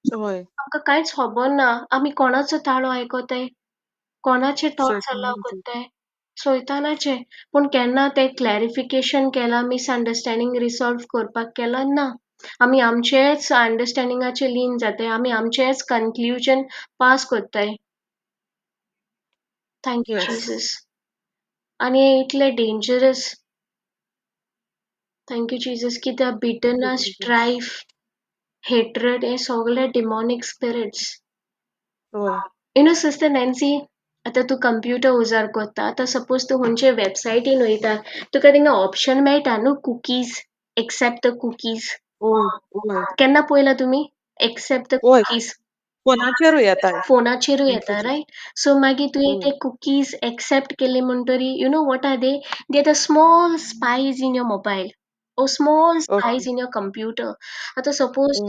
हय. आमकां कांयच खबर ना, आमी कोणाचो ताळो आयकताय, कोणाचे थॉट्स अलाव करताय, सैतानाचे. पूण केन्ना ते क्लॅरिफिकेशन केलां, मिसअंडरस्टँडींग रिसॉल्व करपाक केलां? ना. आमी आमचेच अंडरस्टँडिंगाचे लीन जाताय, आमी आमचेच कन्क्लुजन पास करताय. Thank you Jesus. आनी हें इतलें डेंजरस. Thank you Jesus. कित्याक बिटरनस, स्ट्रायफ, हेट्रेड हे सगळे demonic spirits. You know sister Nancy, आतां तूं कंप्युटर उजार करता, आतां सपोज तूं खंयचे वेबसायटीन वयता, तुका थिंगा ऑप्शन मेळटा न्हू, कुकीज, एक्सेप्ट the cookies. केन्ना पळयला तुमी एक्सेप्ट the cookies? फोनाचेरूय येता. फोनाचेरूय येता, रायट? सो मागीर तुवें ते कुकीज एक्सेप्ट केले म्हणटरी, you know what are they? They are the small spies in your mobile or small spies in your computer. आतां सपोज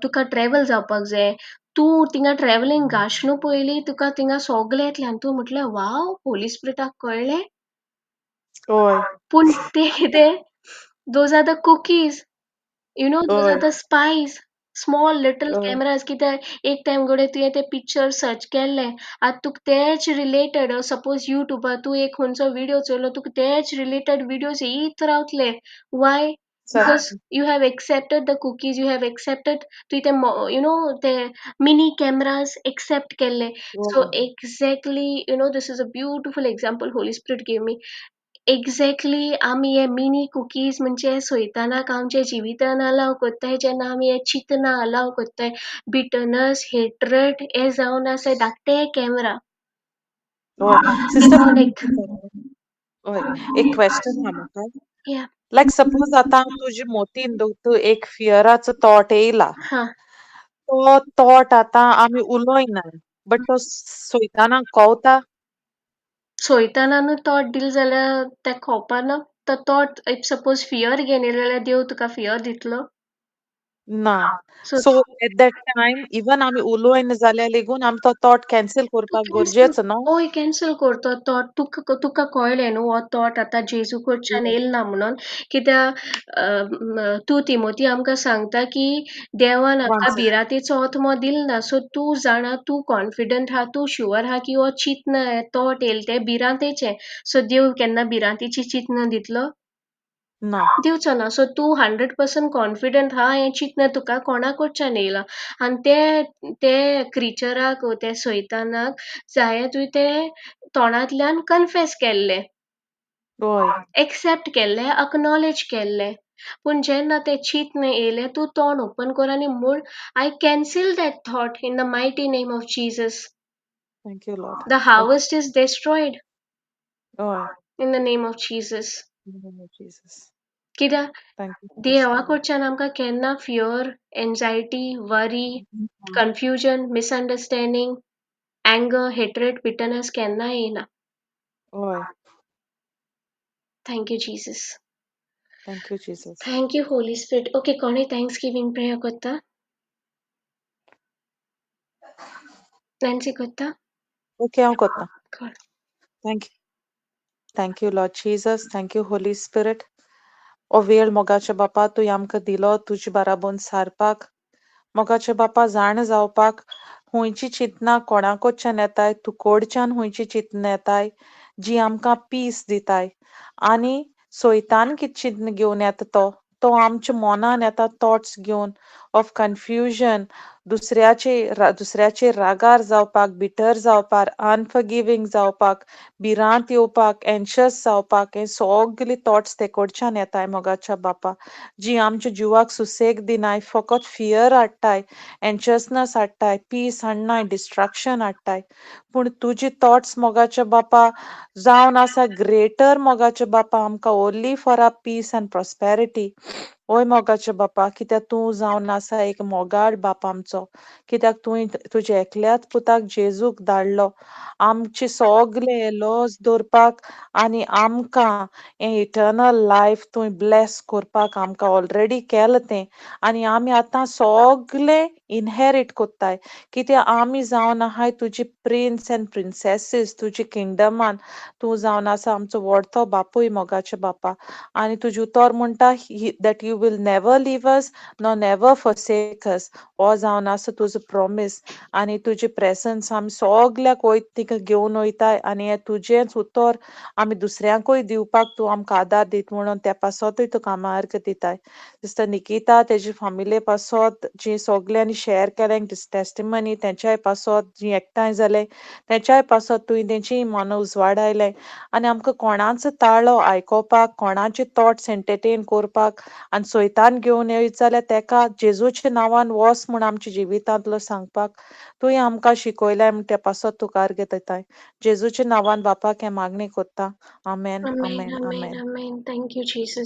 तुका ट्रॅवल जावपाक जाय, तूं थिंगा ट्रॅवलिंग घाश न्हू पयलीं तुका थिंगा सगळें येतलें आनी तूं म्हटलें वाव, होली स्पिरिटाक कळ्ळें. पूण तें कितें, those are the cookies, you know, those are the spies, small little cameras. कित्याक एक टायम घडये तुवें तें पिक्चर सर्च केल्लें, आतां तुका तेच रिलेटेड, सपोज युट्यूबार तूं एक खंयचो विडियो चोयलो, तुका तेच रिलेटेड विडियोज येयत रावतले. Why? Because you have accepted the cookies, you have accepted तुवें ते you know ते मिनी कॅमराज एक्सेप्ट केल्ले. So exactly, you know, this is a beautiful example Holy Spirit give me. Exactly आमी हे मिनी कुकीज म्हणजे सैतानाक आमच्या जिवितान अलाव करताय जेन्ना आमी हे चिंतनां अलाव करताय, बिटरनस, हेट्रेड हे जावन आसा धाकटे कॅमरा. सिस्टर, एक क्वेश्चन आहा म्हाका. लायक सपोज आतां तुजे मोतीन तूं एक फियराचो थॉट येयला, तो थॉट आतां आमी उलोयना, बट तो सैतानाक कवता? सैतानानू थॉट दिल जाल्यार तें खोवपाना? तो थॉट if suppose fear घेवन येयलो जाल्यार देव तुका फियर दितलो? ना. So at that time even आमी उलोयना जाल्यार लेगून आमी तो थॉट कॅन्सल करपाक गरजेचो न्हू? हय, कॅन्सल कर तो थॉट. तुका कळ्ळें न्हू हो थॉट आतां जेजू कडच्यान येयला ना म्हणून. कित्याक तूं तिमोती आमकां सांगता की देवान आमकां भिरांतेचो आत्मो दिल ना. सो तूं जाणा, तूं कॉन्फिडंट आहा, तूं शुअर आहा की हो चिंतना थॉट येयला तें भिरांतेचें. सो देव केन्ना भिरांतेची चिंतना दितलो? ना. दिवचो ना. सो तूं 100% कॉन्फिडंट आहा हें चिंतना तुका कोणा कडच्यान येयलां आनी ते ते क्रिचराक, ते सैतानाक जाये तुवें तें तोंडांतल्यान कन्फेस केल्लें, एक्सेप्ट केल्लें, अक्नॉलेज केल्लें. पूण जेन्ना तें चिंतन येयलें, तूं तोंड ओपन कर आनी म्हूण, I cancel that thought in the mighty name of Jesus. Thank you Lord. The harvest is destroyed हय. In the name of Jesus. In the name of Jesus. कित्याक Thank you, Holy देवा Spirit. कडच्यान आमकां केन्ना fear, anxiety, worry, confusion, misunderstanding, anger, hatred, bitterness केन्ना येयना. हय. Thank you Jesus. Thank you Jesus. Thank you Holy Spirit. Okay, कोणी thanks giving prayer करता? नॅन्सी करता? ओके, हांव करता. कर. Thank you. Thank you Lord Jesus. Thank you Holy Spirit. हो वेळ मोगाच्या बापा तुवें आमकां दिलो तुजे बाराबोन सारपाक, मोगाच्या बापा जाण जावपाक हुंयची चिंतनां कोणा कडच्यान येताय, तूं कडच्यान हुंयची चिंतनां येताय जी आमकां पीस दिताय, आनी सोयतान कितें चिंतन घेवन येता, तो तो आमच्या मनान येता थॉट्स घेवन ऑफ कन्फ्युजन, दुसऱ्याचे दुसऱ्याचेर रागार जावपाक, बिटर जावपाक, अनफॉरगिवींग जावपाक, भिरांत येवपाक, एन्शस जावपाक. हे सगळे थॉट्स ते कडच्यान येताय मोगाच्या बापा, जी आमच्या जिवाक सुसेग दिनाय, फकत फियर हाडटाय, एन्शसनस हाडटाय, पीस हाडनाय, डिस्ट्रक्शन हाडटाय. पूण तुजी थॉट्स मोगाच्या बापा जावन आसा ग्रेटर मोगाच्या बापा, आमकां only for a peace and prosperity. ओय मोगाच्या बापा, कित्याक तूं जावन आसा एक मोगाळ बाप आमचो, कित्याक तुवें तुज्या एकल्याच पुताक जेजूक धाडलो आमचे सगळे लॉज दवरपाक आनी आमकां हें इटर्नल लायफ तुवें ब्लेस करपाक. आमकां ऑलरेडी केलां तें आनी आमी आतां सगळे इनहेरीट कोत्ताय, कित्याक आमी जावन आहाय तुजी प्रिन्स एंड प्रिन्सेसीस तुजी किंगडमान. तूं जावन आसा आमचो व्हडतो बापूय मोगाचे बापा, आनी तुजें उतर म्हणटा that you will never leave us nor never forsake us. हो जावन आसा तुजो प्रॉमीस, आनी तुजी प्रेसन्स आमी सगल्याक वयता तिका घेवन वयताय, आनी हें तुजेंच उतर आमी दुसऱ्यांकूय दिवपाक तूं आमकां आदार दीत म्हणून त्या पासतूय तुका आमी अर्घ दिताय. सिस्टर निकिता तेजी फामिले पासत जी सगल्यांनी शेअर केलें टेस्टिमनी, तेंच्याय पासत जी एकठांय जाले तेंच्याय पासत तुवें तेंची मनां उजवाडायलें, आनी आमकां कोणाचो ताळो आयकोपाक, कोणाचे थॉट्स एंटरटेन करपाक आनी सोयतान घेवन येयत जाल्यार तेका जेजूच्या नांवान वोस म्हूण आमच्या जिवितांतलो सांगपाक तुवें आमकां शिकयलें म्हूण त्या पासत तुका अर्घ दिताय. जेजूच्या नांवान बापाक हें मागणें कोत्ता. आमेन. Amen. Amen. Amen. Amen. Amen. Thank you Jesus.